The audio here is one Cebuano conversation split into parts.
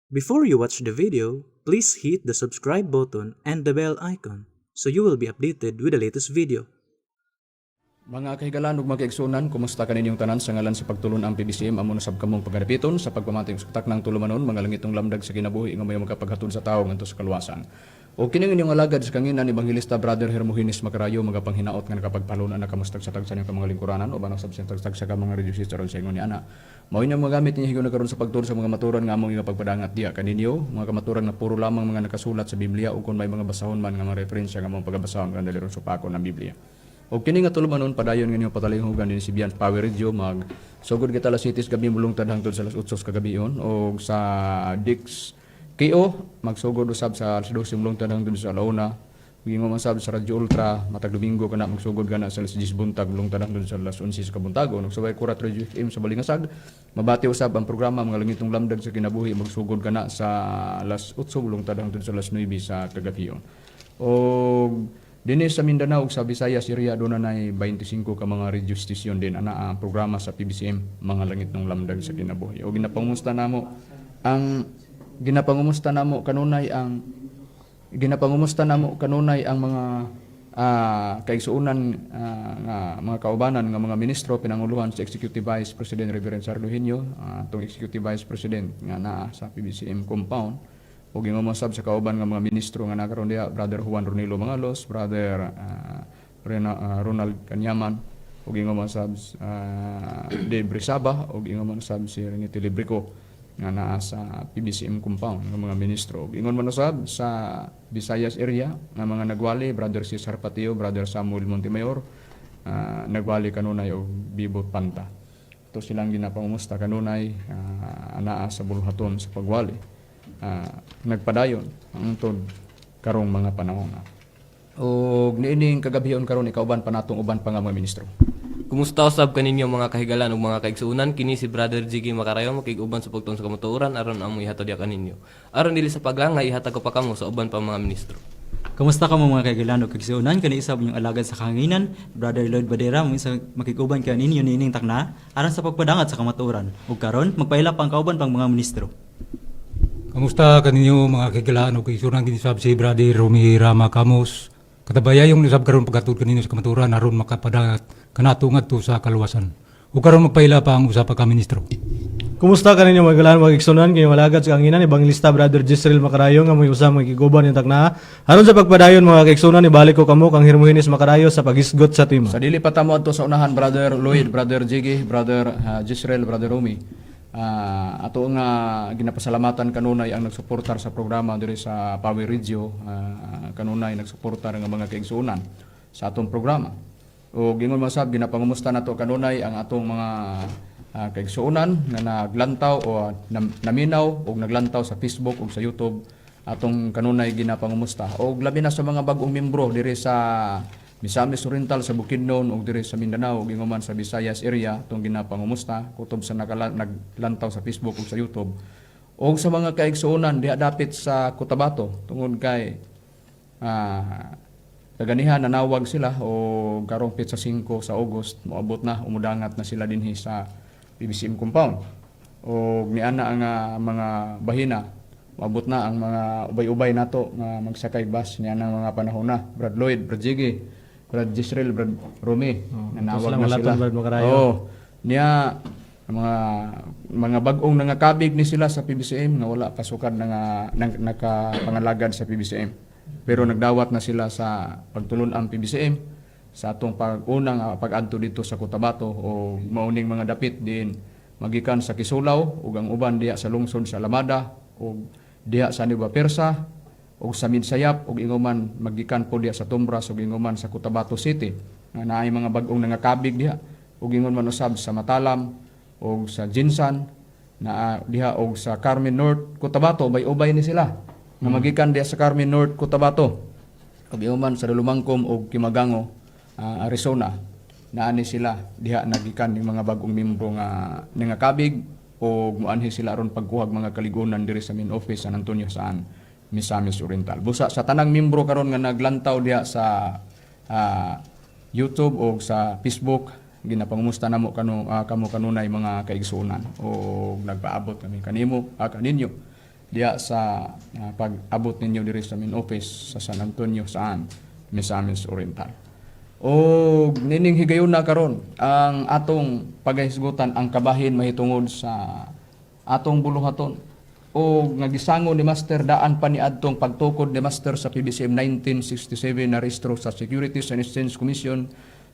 Before you watch the video, please hit the subscribe button and the bell icon so you will be updated with the latest video. Mga kahigalan ug mga kaigsuonan, kumusta kaninyong tanan? Sa ngalan sa pagtulon-ang PBCM, amo na sab kamong pagadapiton sa pagpamati sa taknang tulumanon, Mga Langitnong Lamdag sa Kinabuhi, nga may makapaghatod sa tawo ngadto sa kaluwasan. O kining inyong alagad sa kanginan, Ebanghelista Brother Hermogenes Macarayo, mga panghinaot nga nakapagpaluna na kamustag sa tagsa niyong mga lingkuranan o banang sab sa tagsa ka mga radio sister sa ingon ni ana. Mao inyong magamit ninyo higayon karon sa pagtuon sa mga maturan nga among pagpadangat diya kaninyo, mga kamaturan nga puro lamang mga nakasulat sa Biblia o kung may mga basahon man nga mga referensya nga among pagabasahon kan dali supakon ang Biblia. Og kini nga tulumanon, padayon nga inyong patalinghugan dinhi si Bian Power Radio. Mag sugod kita alas 7 gabi mulungtad hangtod sa alas 8 sa kagabion, og sa Dix KO magsugod usab sa alas 12 mulungtad hangtod sa alauna. Ug man sab sa Radyo Ultra, matag Domingo kana magsugod kana sa alas 10 buntag mulungtad hangtod sa alas 11 sa kabuntag. Og sa Kurat Radio FM sa Balingasag, mabati usab ang programa Mga Langitnong Lamdag sa Kinabuhi, magsugod kana sa alas 8 mulungtad hangtod sa alas 9 sa kagabion. Og dinhi sa Mindanao ug sa Visayas area, doon na 25 ka mga radio station din ana ang programa sa PBCM, Mga Langitnong Lamdag sa Kinabuhi. Og ginapangumusta namo kanunay ang mga kaigsuonan nga mga kaubanan nga mga ministro, pinanguluhan sa Executive Vice President Reverend Sarlo Hinyo, atong Executive Vice President nga naa sa PBCM compound, ug ingon sab sa kauban nga mga ministro nga nakaron diha, Brother Juan Ronilo Mangalos, Brother Ronald Kanyaman, ug ingon man sab Dave Rizaba, ug ingon man sab si Renito Librico nga naa sa PBCM compound nga mga ministro. Ug ingon man usab sa Visayas area nga mga nagwali, Brother Cesar Patio, Brother Samuel Montemayor, nagwali kanunay, og Bibot Panta. Ito silang ginapangumusta kanunay anaa sa buluhaton sa pagwali. Nagpadayon hangtod karong mga panahon. Og niining kagabhion karon, ikauban pa natong uban pa nga mga ministro. Kumusta usab kaninyo, mga kahigalan ug mga kaigsuonan? Kini si Brother Jiggy Makarayo, makig-uban sa pagtuon sa kamatuoran aron among ihatod diha kaninyo. Aron dili sa paglangay, ihatag ko pa kamo sa uban pa mga ministro. Kumusta kamo, mga kahigalan ug kaigsuonan? Kani usab inyong alagad sa kahanginan, Brother Lloyd Badera, mo isa makig-uban kaninyo niining takna aron sa pagpadangat sa kamatuoran. Ug karon magpaila pang kauban pang mga ministro. Kamusta kaninyo, mga kahigalaan ug kaigsuonan? Kini sab si Brother Romy Rama Camus. Katabayayong usab karon paghatod kaninyo sa kamatuoran aron makapadangat kanato ngadto sa kaluwasan. Ug karon magpaila pa ang usa pa ka ministro. Kumusta kaninyo, mga kahigalaan, mga kaigsuonan? Kini alagad sa kanginan, Evangelista Brother Jisreel Makarayo, nga mo'y usang makiguban yung takna. Aron sa pagpadayon, mga kaigsuonan, ibalik ko kamo kang Hermogenes Makarayo sa paghisgot sa tema. Sa dili pa tamo adto sa unahan, Brother Lloyd, Brother Jiggy, Brother Jisreel, Brother Romy, ato nga ginapasalamatan kanunay ang nagsuportar sa programa diri sa Power Radio, kanunay nagsuportar nga mga kaigsuonan sa atong programa. O gingon masab, ginapangumusta nato kanunay ang atong mga kaigsuonan nga naglantaw o naminaw o naglantaw sa Facebook o sa YouTube, atong kanunay ginapangumusta. Og labi na sa mga bag-ong membro diri sa Misamis Oriental, sa Bukidnon ug diri sa Mindanao ug ingon sa Visayas area, atong ginapangumusta kutob sa naglantaw sa Facebook ug sa YouTube. Og sa mga kaigsuonan diha dapit sa Cotabato, tungod kay kaganihan nanawag sila o karong petsa 5 sa August moabot na, umudangat na sila dinhi sa PBCM compound. Og niana ang mga bahina, moabot na ang mga ubay-ubay nato nga magsakay bus niana mga panahon na. Brad Lloyd, Brad Jiggy, Brad Jisreel, Brad Romy, Oh, nanawag ito na sila sila. Brad Makarayo. Oh, niya ang mga bag-ong nangakabig ni sila sa PBCM nga wala pasukad na nga nakapangalagad sa PBCM. Pero nagdawat na sila sa pagtulon ang PBCM sa atong pag-unang pag-adto dito sa Cotabato, o mauning mga dapit din magikan sa Kisulaw ug ang uban diha sa lungsod sa Alamada ug diha sa Nueva Persa ug sa Midsayap ug inguman magikan po diha sa Tumbras ug inguman sa Cotabato City nga naay mga bag-ong nangakabig diha, ug ingon man usab sa Matalam ug sa Gensan na diha ug sa Carmen North Cotabato. Ubay-ubay ni sila nga magikan diha sa Carmen North Cotabato, ug ingon sa Dulumangkom ug Kimagango, Arizona, naani sila diha nagikan ning mga bag-ong membro nga nangakabig ug moanhi sila aron pagkuhag mga kaligunan diri sa main office San Antonio saan Misamis Oriental. Busa sa tanang membro karon nga naglantaw diha sa YouTube o sa Facebook, ginapangumusta namo kano kamo kanunay, mga kaigsuonan, o nagpaabot kami kanimo kaninyo Diya sa pag-abot ninyo diri sa main office sa San Antonio, saan Misamis Oriental. O nining higayon na karon ang atong pagahisgutan ang kabahin mahitungod sa atong buluhaton o nga gisango ni Master daan pa ni adtong pagtukod ni Master sa PBCM 1967 na rehistro sa Securities and Exchange Commission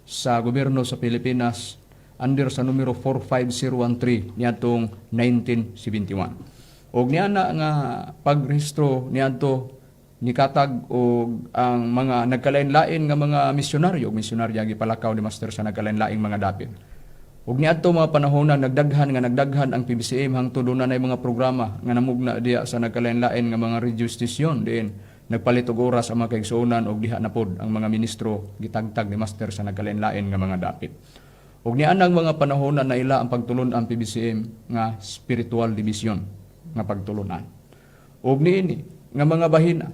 sa gobyerno sa Pilipinas under sa numero 45013 niadtong 1971. Og niya na nga pagrehistro niadto nikatag og ang mga nagkalain-lain nga mga misyonaryo ug misyonarya gipalakaw ni Master sa nagkalain-laing mga dapit. Ug niadto mga panahon na nagdaghan nga nagdaghan ang PBCM hangtod duna nay mga programa nga namugna diya sa nagkalain-lain nga mga radio station diin nagpalit og oras ang mga kaigsuonan og diha na pod ang mga ministro gitagtag ni Master sa nagkalain-lain nga mga dapit. Ug nianang mga panahon na naila ang pagtulon-an PBCM nga spiritual division nga pagtulunan. Ug niini nga mga bahina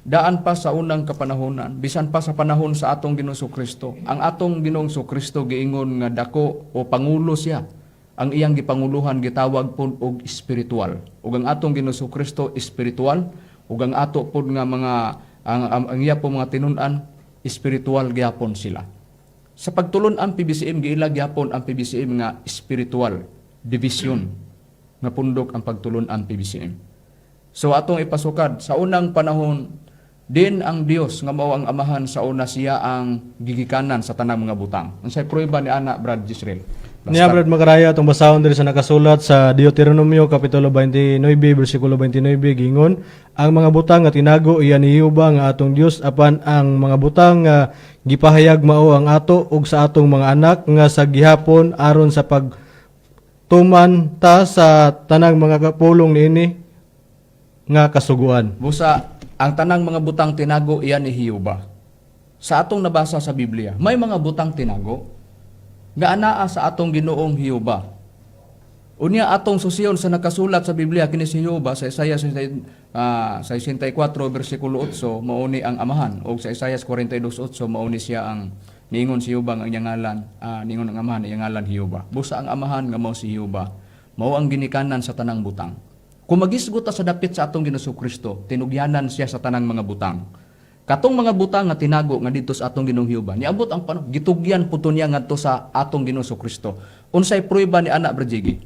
daan pa sa unang kapanahonan, bisan pa sa panahon sa atong Ginoong Kristo. Ang atong Ginoong Kristo giingon nga dako o pangulo siya. Ang iyang gipanguluhan gitawag pud og espiritual. Ug ang atong Ginoong Kristo espiritual, ug ang ato pud nga mga ang iya po mga tinun-an espiritual gyapon sila. Sa pagtulon-an PBCM, giila gyapon ang PBCM nga spiritual division nga pundok ang pagtulon-an PBCM. So atong ipasukad sa unang panahon din ang Dios nga mao ang Amahan sa una, siya ang gigikanan sa tanang mga butang. Unsay pruweba ni ana, Brad Jisrael? Niya, Brad Makaraya, atong basahon diri sa nakasulat sa Deuteronomio kapitulo 29 bersikulo 29, gingon ang mga butang nga tinago iya ni Jehova nga atong Dios, apan ang mga butang nga gipahayag mao ang ato ug sa atong mga anak nga sa gihapon, aron sa pagtuman ta sa tanang mga kapulong niini nga kasuguan. Busa ang tanang mga butang tinago iyan ni Jehova. Sa atong nabasa sa Biblia, may mga butang tinago nga anaa sa atong Ginoong Jehova. Unya atong susiyon sa nakasulat sa Biblia, kini si Jehova sa Isaiah 64 bersikulo 8 mao ni ang Amahan, ug sa Isaiah 42:8 mao ni siya ang niingon si Jehova nga ang iyang ngalan, niingon ang Amahan, iyang ngalan Jehova. Busa ang Amahan nga mao si Jehova mao ang ginikanan sa tanang butang. Kung magisgot ta sa dapit sa atong Ginoong Kristo, tinugyanan siya sa tanang mga butang. Katong mga butang nga tinago nga didto sa atong Ginoong Jehova, niabot ang panahon, gitugyan pud to niya ngadto sa atong Ginoong Kristo. Unsay pruweba ni ana, Brad Jiggy?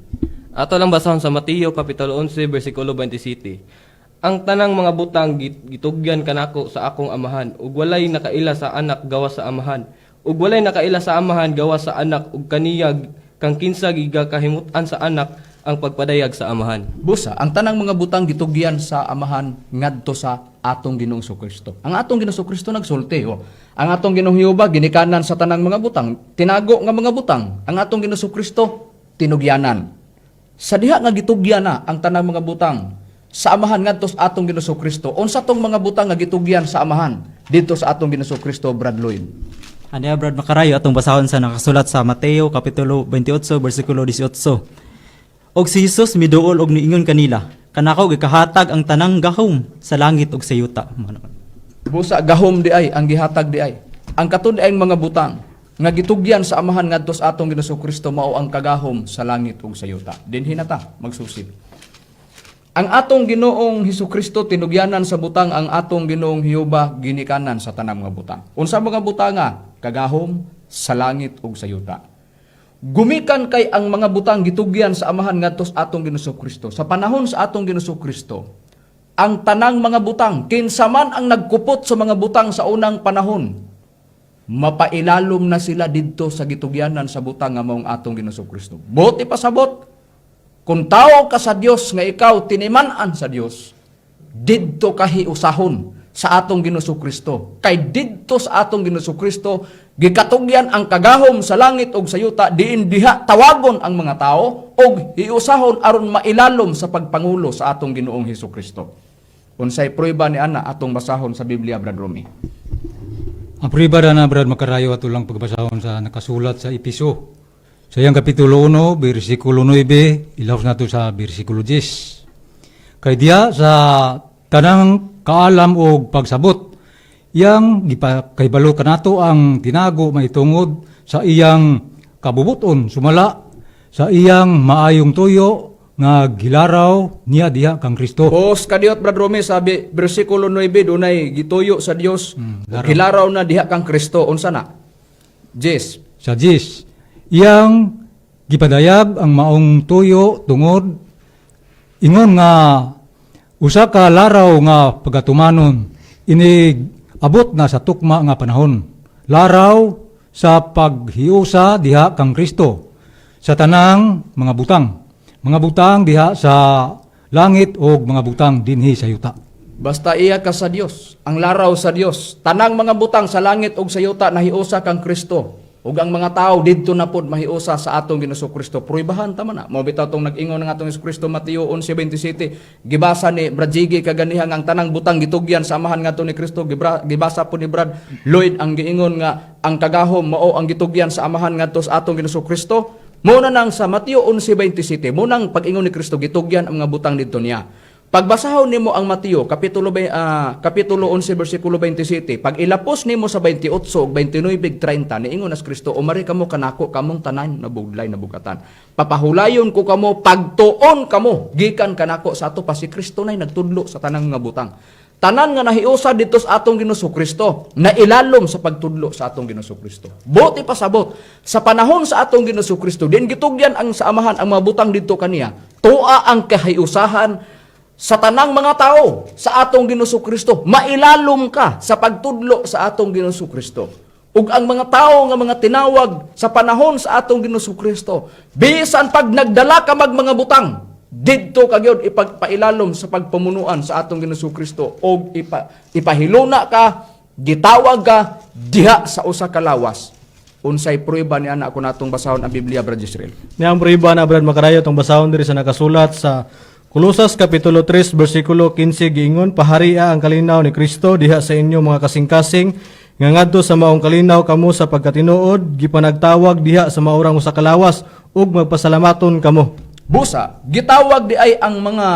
Ato lang basahon sa Mateo kapitulo 11 bersikulo 27. Ang tanang mga butang gitugyan kanako sa akong Amahan, ug walay nakaila sa Anak gawas sa Amahan, ug walay nakaila sa Amahan gawas sa Anak ug kaniya kang kinsa gigakahimut-an sa Anak ang pagpadayag sa Amahan. Busa, ang tanang mga butang gitugyan sa Amahan ngadto sa atong Ginoong Kristo. Ang atong Ginoong Kristo nagsulti, oh. Ang atong Ginoong Jehova ginikanan sa tanang mga butang, tinago nga mga butang. Ang atong Ginoong Kristo tinugyanan. Sa diha nga gitugyan na ang tanang mga butang sa Amahan ngadto sa atong Ginoong Kristo, unsa tong mga butang nga gitugyan sa Amahan didto sa atong Ginoong Kristo, Brad Lloyd? Aniya, Brad Makarayo, atong basahon sa nakasulat sa Mateo kapitulo 28 bersikulo 18. Og si Jesus miduol og niingon kanila, "Kanako gikahatag ang tanang gahom sa langit ug sa yuta." Busa gahom di ay ang gihatag di ay. Ang katud ay mga butang nga gitugyan sa Amahan ngadto sa atong Ginoong Kristo mao ang kagahom sa langit ug sa yuta. Dinhi na ta magsusi. Ang atong Ginoong Hesukristo tinugyanan sa butang, ang atong Ginoong Jehova ginikanan sa tanang mga butang. Unsa mga butanga? Kagahom sa langit ug sa yuta. Gumikan kay ang mga butang gitugyan sa Amahan ngadto sa atong Ginoong Kristo. Sa panahon sa atong Ginoong Kristo, ang tanang mga butang, kinsa man ang nagkupot sa mga butang sa unang panahon, mapailalom na sila didto sa gitugyanan sa butang nga maong atong Ginoong Kristo. Buot ipasabot, kung tao ka sa Dios nga ikaw tiniman-an sa Dios, didto ka hiusahon sa atong Ginoong Kristo. Kay didto sa atong Ginoong Kristo gikatugyan ang kagahom sa langit ug sa yuta, diin diha tawagon ang mga tao ug hiusahon aron mailalom sa pagpangulo sa atong Ginoong Hesukristo. Unsay pruweba ni ana atong basahon sa Biblia, Brad Romy? Ang pruweba na, Brad Makarayo, ato lang pagbasahon sa nakasulat sa Episo. Sa iyang kapitulo 1, bersikulo 9, ilaws nato sa bersikulo 10. Kay diya sa tanang kaalam og pagsabot, iyang gipakaibalo kanato ang tinago mahitungod sa iyang kabubuton sumala sa iyang maayong tuyo. nga gilaraw niya diha kang Kristo. Pos kadiot, Brad Romy, sabi bersikulo 9, dunay gituyo sa Dios, gilaraw na diha kang Kristo. Unsa na? Jess. Sa Jis, iyang gipadayag ang maong tuyo tungod ingon nga usa ka laraw nga pagatumanon ini abot na sa tukma nga panahon. Laraw sa paghiusa diha kang Kristo sa tanang mga butang. Mga butang diha sa langit o mga butang dinhi sa yuta. Basta iya ka sa Dios, ang laraw sa Dios, tanang mga butang sa langit ug sa yuta nahiusa kang Kristo. Ug ang mga tao didto na pod mahiusa sa atong Ginoong Kristo. Pruibahan ta man na. Mao bitaw tong nag-ingon ng atong Hesus Kristo, Mateo 11:27. Gibasa ni Brad Jiggy kaganiha nga ang tanang butang gitugyan sa amahan ngadto ni Kristo. Gibasa po ni Brad Lloyd ang giingon nga ang kagahom mao ang gitugyan sa amahan ngadto sa atong Ginoong Kristo. Mao na nang sa Mateo 11:27, mo nang pag-ingon ni Kristo gitugyan ang mga butang didto niya. Pagbasahon nimo ang Mateo kapitulo 11 bersikulo 27, pag ilapos nimo sa 28 ug 29 ug 30, niingon nas Kristo, "Umari kamo kanako kamong tanan nabudlay nabugatan. Papahulayon ko kamo pagtuon kamo gikan kanako." Sa ato pa si Kristo nay nagtudlo sa tanang nga butang. Tanan nga nahiusa didto sa atong Ginoong Kristo, nailalom sa pagtudlo sa atong Ginoong Kristo. Buot ipasabot, sa panahon sa atong Ginoong Kristo, din gitugyan ang sa amahan ang mga butang didto kaniya. Tuwa ang kahiusahan sa tanang mga tao sa atong Ginoong Kristo. Mailalom ka sa pagtudlo sa atong Ginoong Kristo. Ug ang mga tao nga mga tinawag sa panahon sa atong Ginoong Kristo, bisan pag nagdala ka mag mga butang, didto ka gyud ipagpailalom sa pagpamunuan sa atong Ginoong Kristo og ipahiluna ka, gitawag ka diha sa usa ka lawas. Unsay prueba ni ana kung natong basahon ang Biblia, Brad Israel? Niya ang prueba na, Brad Makarayo, itong basahon diri sa nakasulat sa Kolosas Kapitulo 3, versikulo 15, giingon, "Paharia ang kalinaw ni Kristo diha sa inyo mga kasing-kasing, nga ngadto sa maong kalinaw kamo sa pagkatinuod gipanagtawag diha sa maurang usa ka lawas, ug magpasalamaton kamo." Busa, gitawag di ay ang mga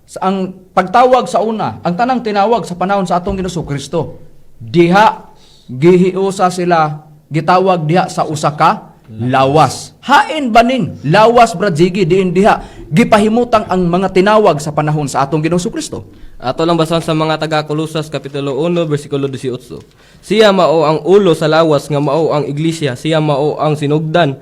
sa ang pagtawag sa una, ang tanang tinawag sa panahon sa atong Ginoong Kristo. Diha gihiusa sila, gitawag diha sa usa ka lawas. Hain baning lawas, Brad Ziggy, diin diha gipahimutang ang mga tinawag sa panahon sa atong Ginoong Kristo? Ato lang basahon sa mga taga Kolosas kapitulo 1 bersikulo 18. Siya mao ang ulo sa lawas nga mao ang iglesia, siya mao ang sinugdan,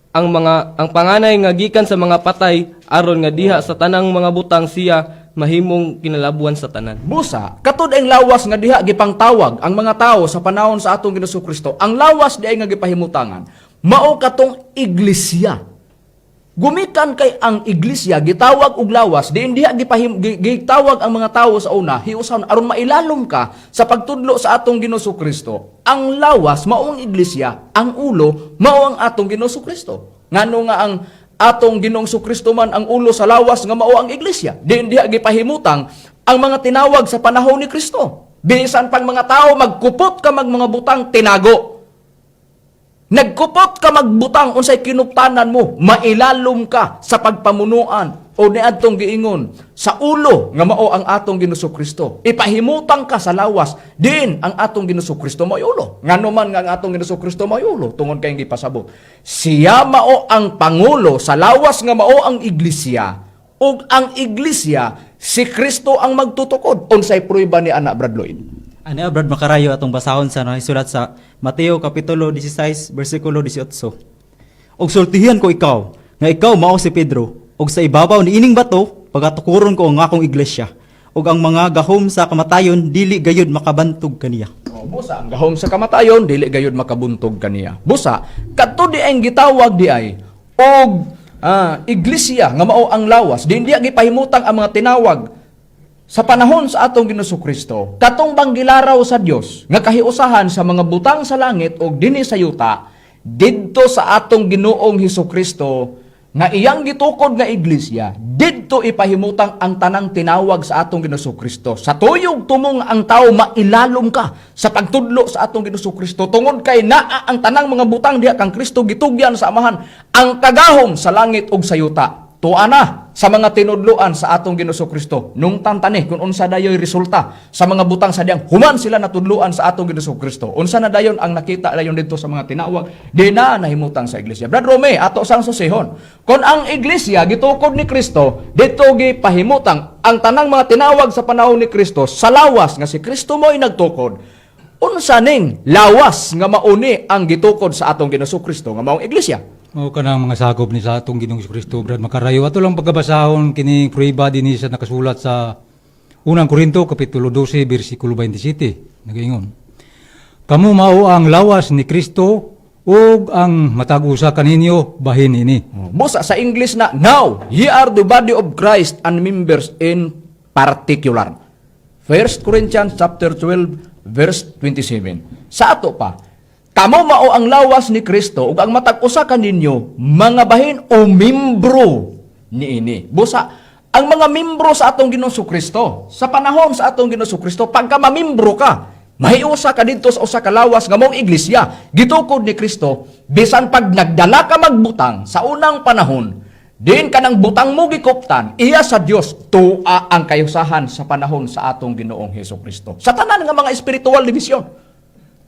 ang panganay nga gikan sa mga patay, aron nga diha sa tanang mga butang siya mahimong kinalabuan sa tanan. Busa, katud ang lawas nga diha gipangtawag ang mga tao sa panahon sa atong Ginoong Kristo. Ang lawas di ay nga gipahimutangan mao katong iglesia. Gumikan kay ang iglesia gitawag og lawas, diin diha gitawag ang mga tao sa una, hiusan aron mailalom ka sa pagtudlo sa atong Ginoong Kristo. Ang lawas mao ang iglesia, ang ulo mao ang atong Ginoong Kristo. Ngano nga ang atong Ginoong Kristo man ang ulo sa lawas nga mao ang iglesia? Diin diha gipahimutang ang mga tinawag sa panahon ni Kristo. Bisan pang mga tao magkupot ka mag mga butang tinago. Nagkupot ka magbutang, unsay kinuptanan mo, mailalom ka sa pagpamunuan o niadtong giingon sa ulo nga mao ang atong Ginoong Kristo. Ipahimutang ka sa lawas diin ang atong Ginoong Kristo mao ulo. Ngano man nga ang atong Ginoong Kristo mao ulo? Tungod kay gipasabot. Siya mao ang pangulo sa lawas nga mao ang iglesia, ug ang iglesia si Kristo ang magtutukod. Unsay prueba ni ana, Brad Lloyd? Ano, Brad Makarayo, atong basahon sa nakisulat sa Mateo Kapitulo 16 versikulo 18. "Og sultihan ko ikaw nga ikaw mao si Pedro, ug sa ibabaw ni ining bato pagatukuron ko ang akong iglesia, ug ang mga gahom sa kamatayon dili gayud makabantog kaniya." Oh, busa, ang gahom sa kamatayon dili gayud makabuntog kaniya. Busa, kadto di ang gitawag di ay og iglesia nga mao ang lawas, di diya gipahimutang ang mga tinawag sa panahon sa atong Ginoong Kristo, katong bang gilaraw sa Dios nga kahiusahan sa mga butang sa langit og dinhi sa yuta, didto sa atong Ginoong Hesus Kristo nga iyang gitukod nga iglesia, didto ipahimutang ang tanang tinawag sa atong Ginoong Kristo. Sa tuyog tumong ang tao mailalom ka sa pagtudlo sa atong Ginoong Kristo tungod kay naa ang tanang mga butang diha kang Kristo, gitugyan sa Amahan ang kagahom sa langit ug sa yuta. Tuwa na. sa mga tinudloan sa atong Ginoong Kristo. Nung tantani kung unsa dayoy resulta sa mga butang sa diyang human sila natudloan sa atong Ginoong Kristo. Unsa na dayon ang nakita dayon didto sa mga tinawag, di na nahimutang sa iglesia. Brad Rome, ato sang susihon. Kung ang iglesia gitukod ni Kristo, didto gipahimutang ang tanang mga tinawag sa panahon ni Kristo sa lawas nga si Kristo mo'y nagtukod. Unsa ning lawas nga mauni ang gitukod sa atong Ginoong Kristo nga maong iglesia? Mao kanang mga sakop ni sa atong Ginoong Kristo, Brad Makarayo. Ato lang pagkabasahon kini prueba dinhi sa nakasulat sa Unang Korinto kapitulo 12 bersikulo 27. Nagaingon: "Kamo mao ang lawas ni Kristo ug ang matag usa kaninyo bahin ini." Busa sa English na, "Now, ye are the body of Christ and members in particular." 1 Corinthians chapter 12 verse 27. Sa ato pa, kamo mao ang lawas ni Kristo ug ang matag usa kaninyo mga bahin o membro niini. Busa ang mga membro sa atong Ginoong Kristo, sa panahon sa atong Ginoong Kristo, pagka mamimbro ka, mahiusa ka didto sa usa ka lawas nga maong iglesia, gitukod ni Kristo, bisan pag nagdala ka magbutang sa unang panahon, din kanang butang mo gikuptan, iya sa Dios tua ang kayusahan sa panahon sa atong Ginoong Hesus Kristo. Sa tanan nga mga spiritual division,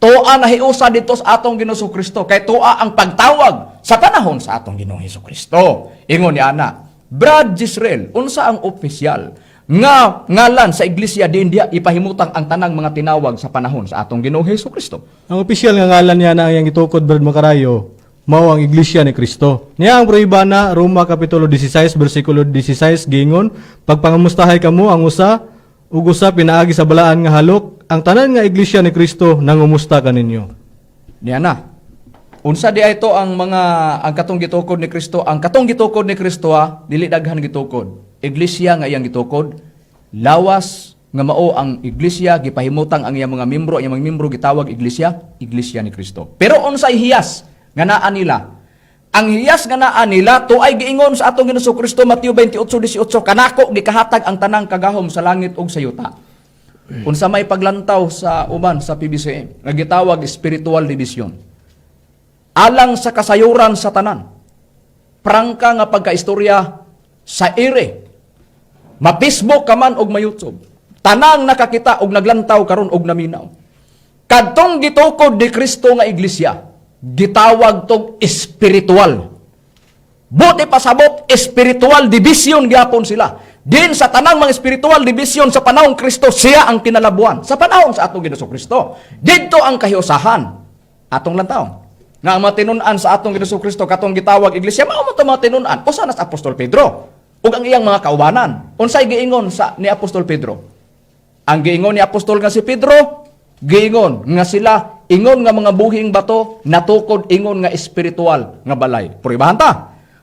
tua nahiusa dito sa atong Ginoong Kristo, kay tua ang pagtawag sa panahon sa atong Ginoong Hesus Kristo. Ingon ni ana, Brad Gisrael, unsa ang opisyal nga ngalan sa iglesia di India ipahimutang ang tanang mga tinawag sa panahon sa atong Ginoong Hesus Kristo? Ang opisyal nga ngalan niya na ang gitukod, Brad Makarayo, mao ang Iglesia ni Kristo. Niya ang prueba na Roma kapitulo 16 bersikulo 16 giingon, "Pagpangamustahay kamo ang usa ug usa pinaagi sa balaan nga halok, ang tanan nga Iglesia ni Kristo nangumusta kaninyo." Niya na. Unsa di ay ito ang mga ang katong gitukod ni Kristo? Ang katong gitukod ni Kristo ah, dili daghan gitukod. Iglesia nga iyang gitukod, lawas nga mao ang iglesia, gipahimutang ang iyang mga membro, ang iyang mga membro gitawag iglesia, iglesia ni Kristo. Pero unsay hiyas nga naa nila? Ang hiyas nga naa nila to ay giingon sa atong Ginoong Kristo, Mateo 28:18, "Kanako gikahatag ang tanang kagahom sa langit ug sa yuta." Unsa may paglantaw sa uban sa PBCM nga gitawag spiritual division? Alang sa kasayuran sa tanan. Prangka nga pagkaistorya sa ere. Ma-Facebook ka man og ma-YouTube. Tanang nakakita og naglantaw karon og naminaw. Kadtong gitukod ni Kristo nga iglesia, gitawag tog espiritual. Buti pasabot, spiritual division gyapon sila. Din sa tanang mga spiritual division sa panahon Kristo, siya ang kinalabuan. Sa panahon sa atong Ginoong Kristo. Didto ang kahiusahan. Atong lantaw. Nga ang mga tinun-an sa atong Ginoong Kristo katong gitawag iglesia, mao mo to mga tinun-an. Usa na sa Apostol Pedro ug ang iyang mga kaubanan. Unsay giingon sa ni Apostol Pedro? Ang giingon ni Apostol nga si Pedro, giingon nga sila ingon nga mga buhing bato natukod ingon nga espiritual nga balay. Pruibahan ta.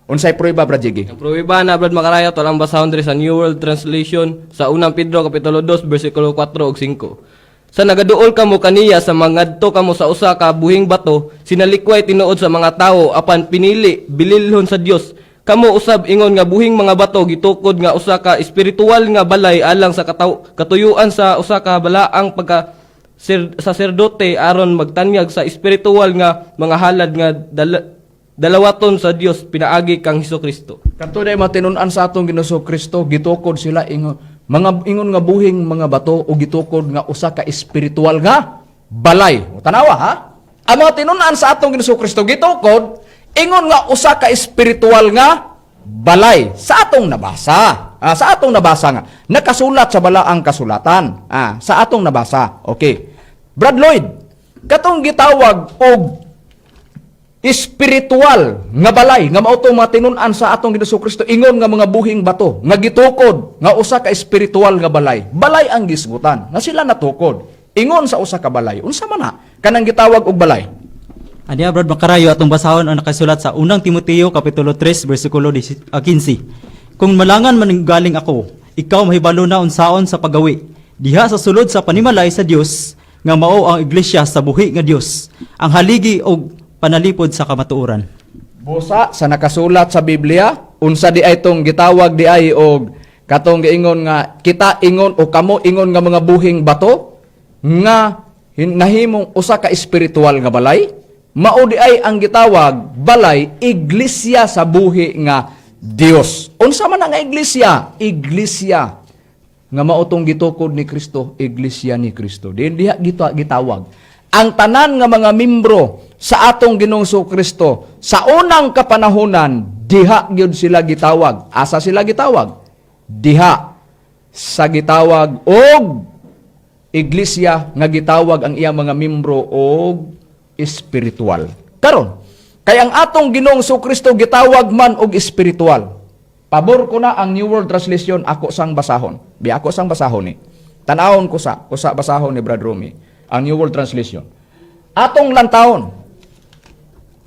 Unsay pruiba, Brad Jiggy? Ang pruweba na, Brad Makarayo, to lang basahon diri sa New World Translation sa Unang Pedro kapitulo 2 bersikulo 4 ug 5. "Sa nagaduol kamo kaniya sa mangadto kamo sa usa ka buhing bato, sinalikway tinuod sa mga tawo apan pinili bililhon sa Dios. Kamo usab ingon nga buhing mga bato gitukod nga usa ka espiritual nga balay alang sa katuyuan sa usa ka balaang pagka saserdote aron magtanyag sa espiritual nga mga halad nga dalawaton sa Dios pinaagi kang Hesus Kristo." Kadto day matinun-an sa atong Ginoong Kristo, gitukod sila ingon mga ingon nga buhing mga bato o gitukod nga usa ka espiritual nga balay. O, tanawa ha? Ang mga tinun-an sa atong Ginoong Kristo gitukod ingon nga usa ka espiritual nga balay sa atong nabasa. Ah, sa atong nabasa nga nakasulat sa balaang kasulatan. Ah, sa atong nabasa. Okay. Brad Lloyd, katong gitawag og espiritual nga balay nga mao tong mga tinun-an sa atong Ginoong Kristo ingon nga mga buhing bato nga gitukod nga usa ka espiritual nga balay. Balay ang gisgutan nga sila natukod ingon sa usa ka balay. Unsa man na kanang gitawag og balay? Aniya, Brad Makarayo, atong basahon ang nakasulat sa Unang Timoteo kapitulo 3 bersikulo 15. "Kung malangan man galing ako, ikaw mahibalo na unsaon sa paggawi diha sa sulod sa panimalay sa Dios nga mao ang iglesia sa buhi nga Dios, ang haligi og panalipod sa kamatuoran." Busa sa nakasulat sa Biblia, unsa di ay tong gitawag di ay og katong giingon nga kita ingon o kamo ingon nga mga buhing bato nga nahimong usa ka espiritual nga balay? Mao di ay ang gitawag balay, iglesia sa buhi nga Dios. Unsa man ang iglesia? Iglesia nga mao tong gitukod ni Kristo, iglesia ni Kristo. Diin diha gitawag. Ang tanan nga mga membro sa atong Ginoong Kristo sa unang kapanahonan, diha gyud sila gitawag. Asa sila gitawag? Diha sa gitawag og iglesia nga gitawag ang iyang mga membro og espiritual. Karon, kay ang atong Ginoong Kristo gitawag man og espiritual. Pabor ko na ang New World Translation, ako sang basahon. Bi ako sang basahon ni. Tanawon ko sa basahon ni Brad Romy ang New World Translation. Atong lantawon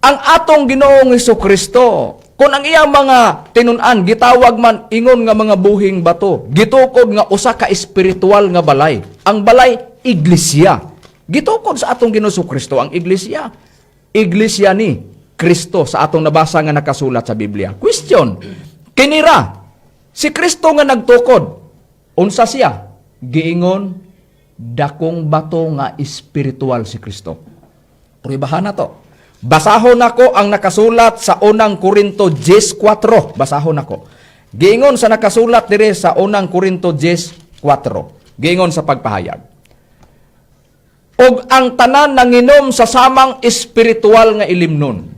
ang atong Ginoong Kristo, kung ang iyang mga tinun-an gitawag man ingon nga mga buhing bato, gitukod nga usa ka espiritual nga balay. Ang balay, iglesia. Gitukod sa atong Ginoong Kristo ang iglesia. Iglesia ni Kristo sa atong nabasa nga nakasulat sa Biblia. Question, kinira si Kristo nga nagtukod, unsa siya? Giingon dakong bato nga espiritual si Kristo. Pruibahan na to. Basahon nako ang nakasulat sa Unang Korinto 10:4. Basahon nako. Giingon sa nakasulat dire sa Unang Korinto 10:4. Giingon sa pagpahayag. "Og ang tanan nanginom sa samang espiritual nga ilimnon.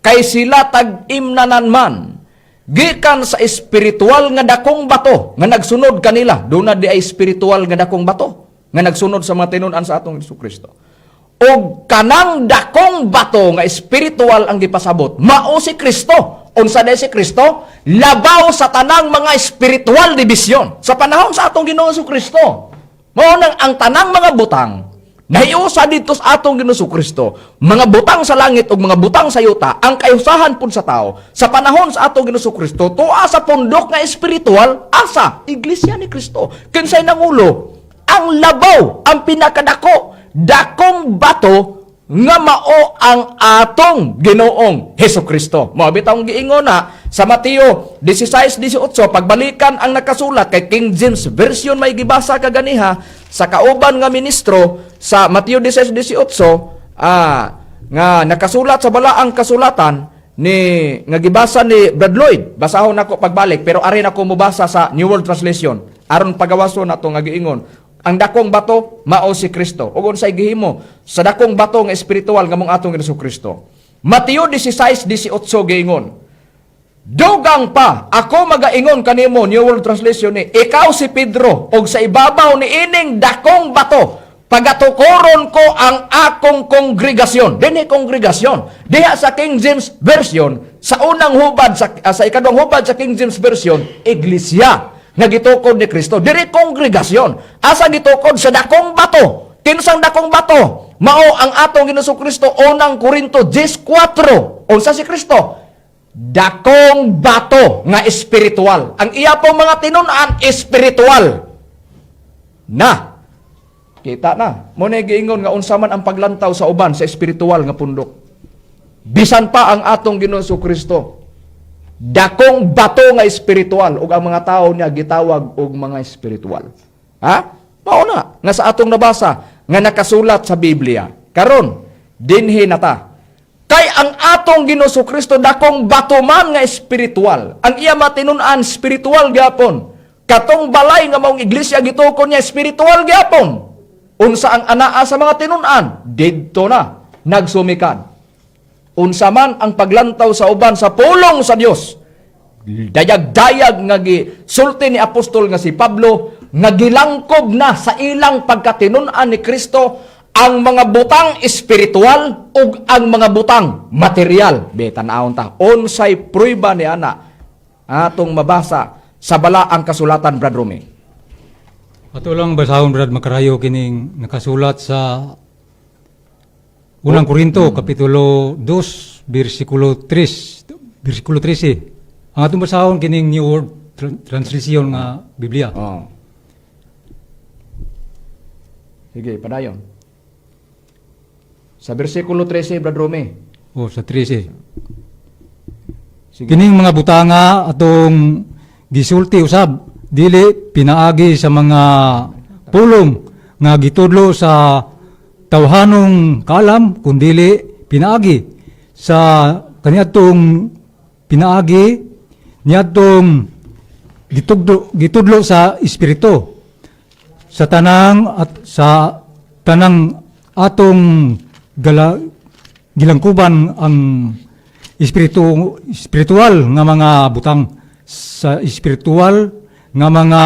Kay sila tag-imnanan man gikan sa espiritual nga dakong bato nga nagsunod kanila." Doon na di ay espiritual nga dakong bato nga nagsunod sa mga tinun-an sa atong Hesus Kristo. Og kanang dakong bato nga espiritual ang gipasabot, mao si Kristo. Unsa day si Kristo? Labaw sa tanang mga spiritual division sa panahon sa atong Ginoong Kristo. Mao nang ang tanang mga butang nahiusa dito sa atong Ginoong Kristo, mga butang sa langit ug mga butang sa yuta, ang kayusahan pud sa tao sa panahon sa atong Ginoong Kristo tuwa sa pundok nga espiritual, asa? Iglesia ni Kristo. Kinsay nangulo? Ang labaw, ang pinakadako, dakong bato nga mao ang atong Ginoong Hesus Kristo. Mao bitawng giingon na sa Mateo 16:18, pagbalikan ang nakasulat kay King James Version may gibasa kaganiha sa kauban nga ministro sa Mateo 16:18 nga nakasulat sa balaang kasulatan ni nga gibasa ni Brad Lloyd. Basahon nako pagbalik, pero ari nako mobasa sa New World Translation aron pagawason nato nga giingon ang dakong bato mao si Kristo ug unsay gihimo sa dakong bato nga espiritual nga mong atong Hesus Kristo. Mateo 16:18 giingon, "Dugang pa, ako magaingon kanimo," New World Translation ni, "ikaw si Pedro, og sa ibabaw ni ining dakong bato pagatukoron ko ang akong kongregasyon." Dinhi kongregasyon. Diha sa King James Version, sa unang hubad sa ikaduhang hubad sa King James Version, iglesia nga gitukod ni Kristo. Diri kongregasyon. Asa gitukod? Sa dakong bato. Kinsang dakong bato? Mao ang atong Ginoong Kristo, Unang Korinto 10:4. Unsa si Kristo? Dakong bato nga espiritual. Ang iya pong mga tinun-an, espiritual. Na. Kita na. Mo na giingon nga unsa man ang paglantaw sa uban sa espiritual nga pundok. Bisan pa ang atong Ginoong Kristo, dakong bato nga espiritual, ug ang mga tao niya gitawag og mga espiritual. Ha? Mao na nga sa atong nabasa nga nakasulat sa Biblia. Karon, dinhi na ta. Kay ang atong Ginoong Kristo dakong bato man nga espiritual. Ang iya matinun-an spiritual gyapon. Katong balay nga maong iglesia gitukod niya, espiritual gyapon. Unsa ang anaa sa mga tinun-an? Didto na nagsumikan. Unsa man ang paglantaw sa uban sa pulong sa Dios. Dayag-dayag nga gisulti ni apostol nga si Pablo nga gilangkob na sa ilang pagkatinun-an ni Kristo ang mga butang espiritual ug ang mga butang material. Be, tan-awon ta. Unsay prueba ni ana atong mabasa sa balaang kasulatan, Brad Rumi? Ato lang basahon, Brad Makarayo, kining nakasulat sa Unang Korinto kapitulo 2 bersikulo 3, bersikulo 13. Ang atong basahon kining New World Translation nga Biblia. Oh. Sige, padayon. Sa bersikulo 13, Brad Rumi. O sa 13. Sige. Kining mga butanga atong gisulti usab dili pinaagi sa mga pulong nga gitudlo sa tawhanong kaalam, kundili pinaagi sa kaniadtong pinaagi Niadtong gitudlo sa espiritu sa tanang at sa tanang atong gilangkuban ang espiritu, espiritual nga mga butang, sa espiritual nga mga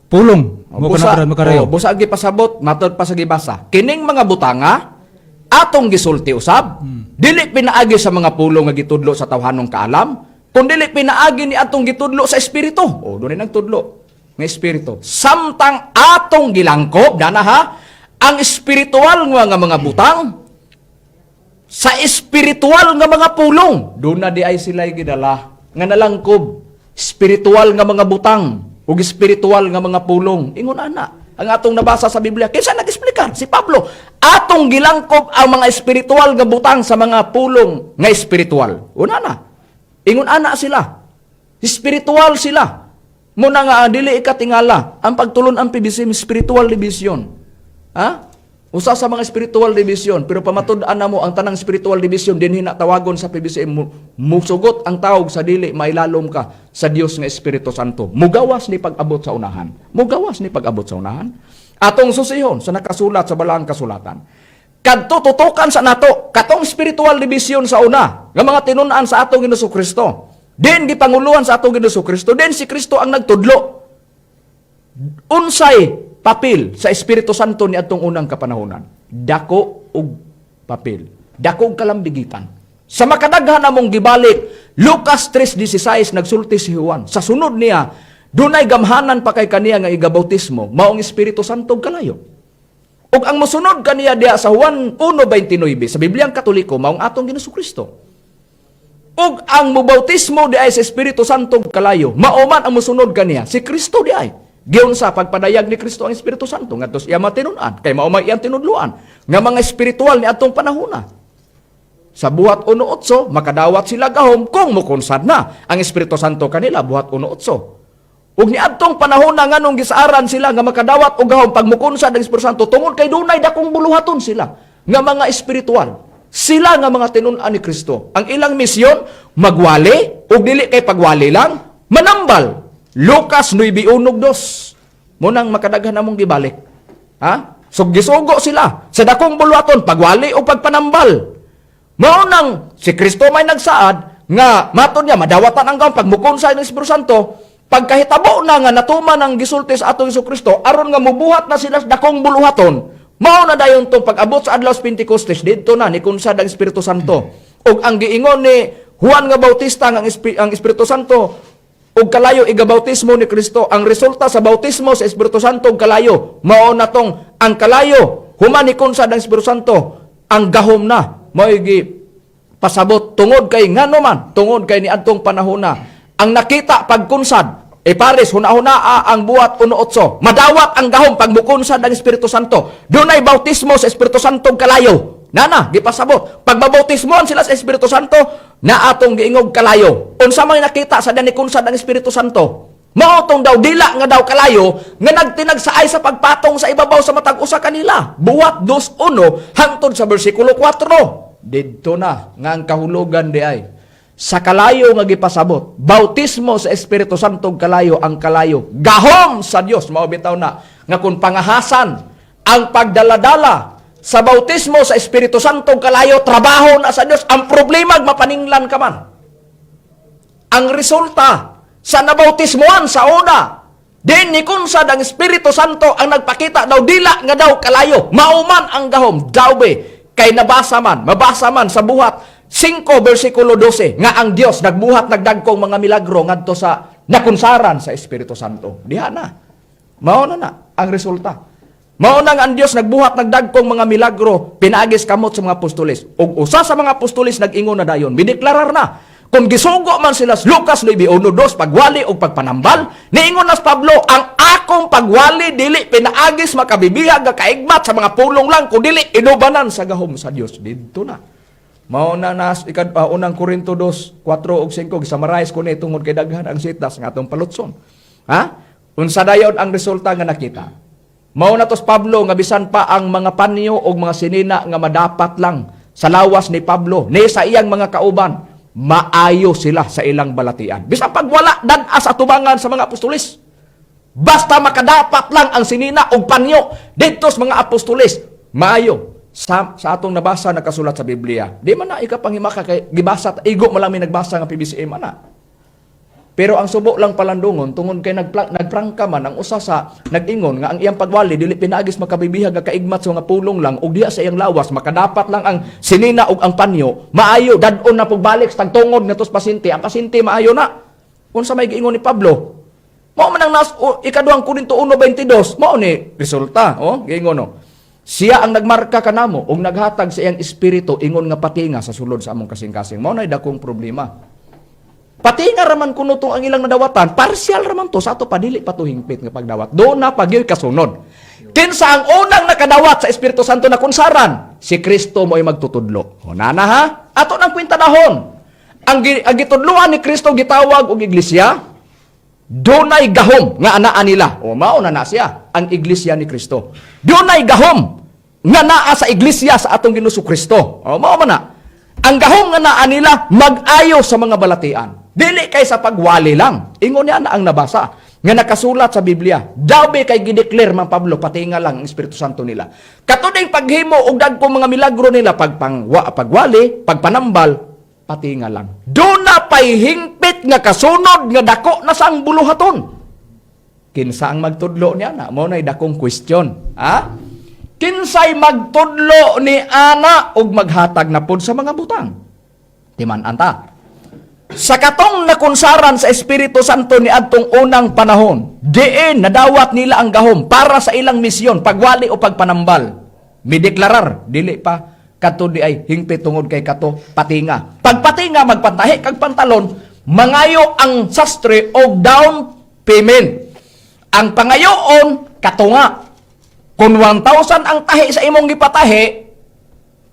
pulong mo Busa, kana makarayo. Oh, busa gipasabot matod pa sa gibasa. Kining mga butanga atong gisulti usab, dili pinaagi sa mga pulong nga gitudlo sa tawhanong kaalam, kun dili pinaagi ni atong gitudlo sa espiritu. Oh, dunay nagtudlo nga espiritu. Samtang atong gilangkob dana ha ang espiritual nga mga butang sa espiritual nga mga pulong. Doon na di ay sila gidala nga nalangkob spiritual nga mga butang ug espiritual nga mga pulong. Ingon ana ang atong nabasa sa Biblia. Kinsa nag-explicar? Si Pablo. Atong gilangkob ang mga espiritual nga butang sa mga pulong nga espiritual. Una na. Ingon ana sila. Spiritual sila. Muna nga dili ikatingala ang pagtulon ang PBC, spiritual division. Ha? Usa sa mga spiritual division, pero pamatud-an na mo ang tanang spiritual division dinhi na tawagon sa PBCM, musugot ang tawag sa dili mailalom ka sa Dios nga Espiritu Santo. Mugawas ni pag-abot sa unahan. Mugawas ni pag-abot sa unahan. Atong susihon sa nakasulat sa balaang kasulatan. Kadto tutukan sa nato katong spiritual division sa una nga mga tinun-an sa atong Ginoong Kristo. Din gipanguluhan sa atong Ginoong Kristo, din si Kristo ang nagtudlo. Unsay papel sa Espiritu Santo ni atong unang kapanahonan? Dako og papel. Dako og kalambigitan. Sa makadaghan namong gibalik, Lucas 3:16, nagsulti si Juan. Sa sunod niya, dunay gamhanan pa kay kaniya nga igabautismo, maong Espiritu Santo ug kalayo. Ug ang mosunod kaniya diha sa Juan 1:29 sa Bibliang Katoliko, maong atong Ginoong Kristo. Ug ang mobautismo di ay sa Espiritu Santo ug kalayo, mao man ang mosunod kaniya, si Kristo di ay. Giunsa pagpadayag ni Kristo ang Espiritu Santo ngadto sa iya matinun-an, kay mao may iyang tinudluan nga mga espiritual ni atong panahona. Sa Buhat 1:8, makadawat sila gahom kung mukonsad na ang Espiritu Santo kanila, Buhat 1:8. Ug niadtong panahon na nganong gisaaran sila nga makadawat og gahom pag mukonsad ang Espiritu Santo, tungod kay dunay dakong buluhaton sila nga mga espiritual. Sila nga mga tinun-an ni Kristo. Ang ilang misyon, magwali, ug dili kay pagwali lang, manambal. Lucas 9:2. Munang makadaghan namong gibalik. Ha? So gisugo sila sa dakong buluhaton, pagwali o pagpanambal. Mao nang si Kristo may nagsaad nga matod niya madawatan ang gahom pag mukunsad ng Espiritu Santo. Pagkahitabo na nga natuman ang gisulti sa atong Hesus Kristo aron nga mubuhat na sila sa dakong buluhaton, mao na dayon tong pag-abot sa adlaw sa Pentecostes, didto na ni kunsad ang Espiritu Santo. Ug ang giingon ni Juan nga Bautista nga ang Espiritu Santo ug kalayo igabautismo ni Kristo, ang resulta sa bautismo sa Espiritu Santo ug kalayo, mao na tong ang kalayo human ni kunsad ang Espiritu Santo, ang gahom na mao gi pasabot tungod kay ngano man, tungod kay niadtong panahon na ang nakita pagkunsad e pares huna-hunaa ang Buhat 1:8, madawat ang gahom pag mukunsad ang Espiritu Santo, dunay bautismo sa Espiritu Santo ug kalayo. Nana gipasabot pag mabautismoan sila sa Espiritu Santo na atong giingog kalayo. Unsa may nakita sa ni kunsad ang Espiritu Santo, mao tong daw dila nga daw kalayo nga nagtinagsaay sa pagpatong sa ibabaw sa matag usa kanila, Buhat 2:1 hangtod sa bersikulo 4. Didto na nga ang kahulugan di ay sa kalayo nga gipasabot, bautismo sa Espiritu Santo ug kalayo, ang kalayo gahom sa Dios. Mao bitaw na nga kung pangahasan ang pagdaladala sa bautismo sa Espiritu Santo ug kalayo, trabaho na sa Dios. Ang problema, mapaninglan ka man. Ang resulta sa nabautismoan sa una, din ni kunsad ang Espiritu Santo, ang nagpakita daw dila nga daw kalayo, mauman ang gahom daw be kay nabasa man, mabasa man sa Buhat 5 bersikulo 12 nga ang Dios nagbuhat nagdagkong mga milagro ngadto sa nakunsaran sa Espiritu Santo. Diha na. Mao na na ang resulta. Mao na nga ang Dios nagbuhat nagdagkong mga milagro pinaagis kamot sa mga apostoles. Ug usa sa mga apostoles nag-ingon na dayon, mideklarar na kung gisugo man sila sa Lucas 9:1-2 pagwali og pagpanambal, niingon na si Pablo, "Ang akong pagwali dili pinaagis makabibihag nga kaigmat sa mga pulong lang, kun dili inubanan sa gahom sa Dios." Didto na. Mao na nas ikad unang Korinto 2, 4 ug 5, gisummarize ko ni tungod kay daghan ang sitas nga atong palutson. Ha? Unsa dayon ang resulta nga nakita? Mao na tos Pablo nga bisan pa ang mga panyo og mga sinina nga madapat lang sa lawas ni Pablo ni sa iyang mga kauban. Maayo sila sa ilang balatian. Bisan pag wala dad-a sa tubangan sa mga apostoles. Basta makadapat lang ang sinina og panyo didto sa mga apostoles, maayo. Sa atong nabasa, nakasulat sa Biblia. Di man na ikapanghimaka kay gibasa, igo man lang may nagbasa nga PBCM ana. Pero ang subo lang palandungon tungod kay nagprangka man ang usa sa nag-ingon nga ang iyang pagwali dili pinaagis makabibihag nga kaigmat sa mga pulong lang ug diha sa iyang lawas makadapat lang ang sinina ug ang panyo, maayo, dad-on na pagbalik sa tagtungod ngadto sa pasyente, ang pasyente maayo na. Unsa may giingon ni Pablo? Mao man ang nas o, ikaduhang Korinto 1:22, mao ni resulta, oh, giingon, no. Siya ang nagmarka kanamo ug naghatag sa iyang espiritu ingon nga patinga sa sulod sa among kasing-kasing. Mao nay dakong problema. Patinga raman kuno tong ang ilang nadawatan, partial raman to sa ato pa, dili pa to hingpit nga pagdawat. Doon na pagyoy kasunod. Kinsa ang unang nakadawat sa Espiritu Santo na kunsaran? Si Kristo mo'y magtutudlo. O nana ha? Ato nang kwenta dahon. Ang gitudloan ni Kristo gitawag og iglesia, dunay gahom nga anaa nila. O mao na na siya, ang iglesia ni Kristo. Dunay gahom nga naa sa iglesia sa atong Ginoo Kristo. O mao man na. Ang gahom nga naa nila mag-ayo sa mga balatian. Dili kay sa pagwali lang. Ingon niya na ang nabasa nga nakasulat sa Biblia. Dabi kay gideclare man Pablo, patinga lang ang Espiritu Santo nila. Katuding paghimo og dagko mga milagro nila pagwali, pagpanambal, patinga lang. Doon na pay hingpit nga kasunod nga dako na sang buluhaton. Kinsa ang magtudlo niya na? Mao na'y dakong question. Ha? Kinsay magtudlo ni ana og maghatag na pod sa mga butang? Timan anta. Sa katong nakunsaran sa Espiritu Santo ni adtong unang panahon, diin nadawat nila ang gahom para sa ilang misyon, pagwali o pagpanambal. Mideklarar, dili pa kato di ay hingpit tungod kay kato patinga. Pagpatinga, magpantahi kag pantalon, mangayo ang sastre og down payment. Ang pangayoon katunga. Kung 1,000 ang tahi sa imong gipatahi,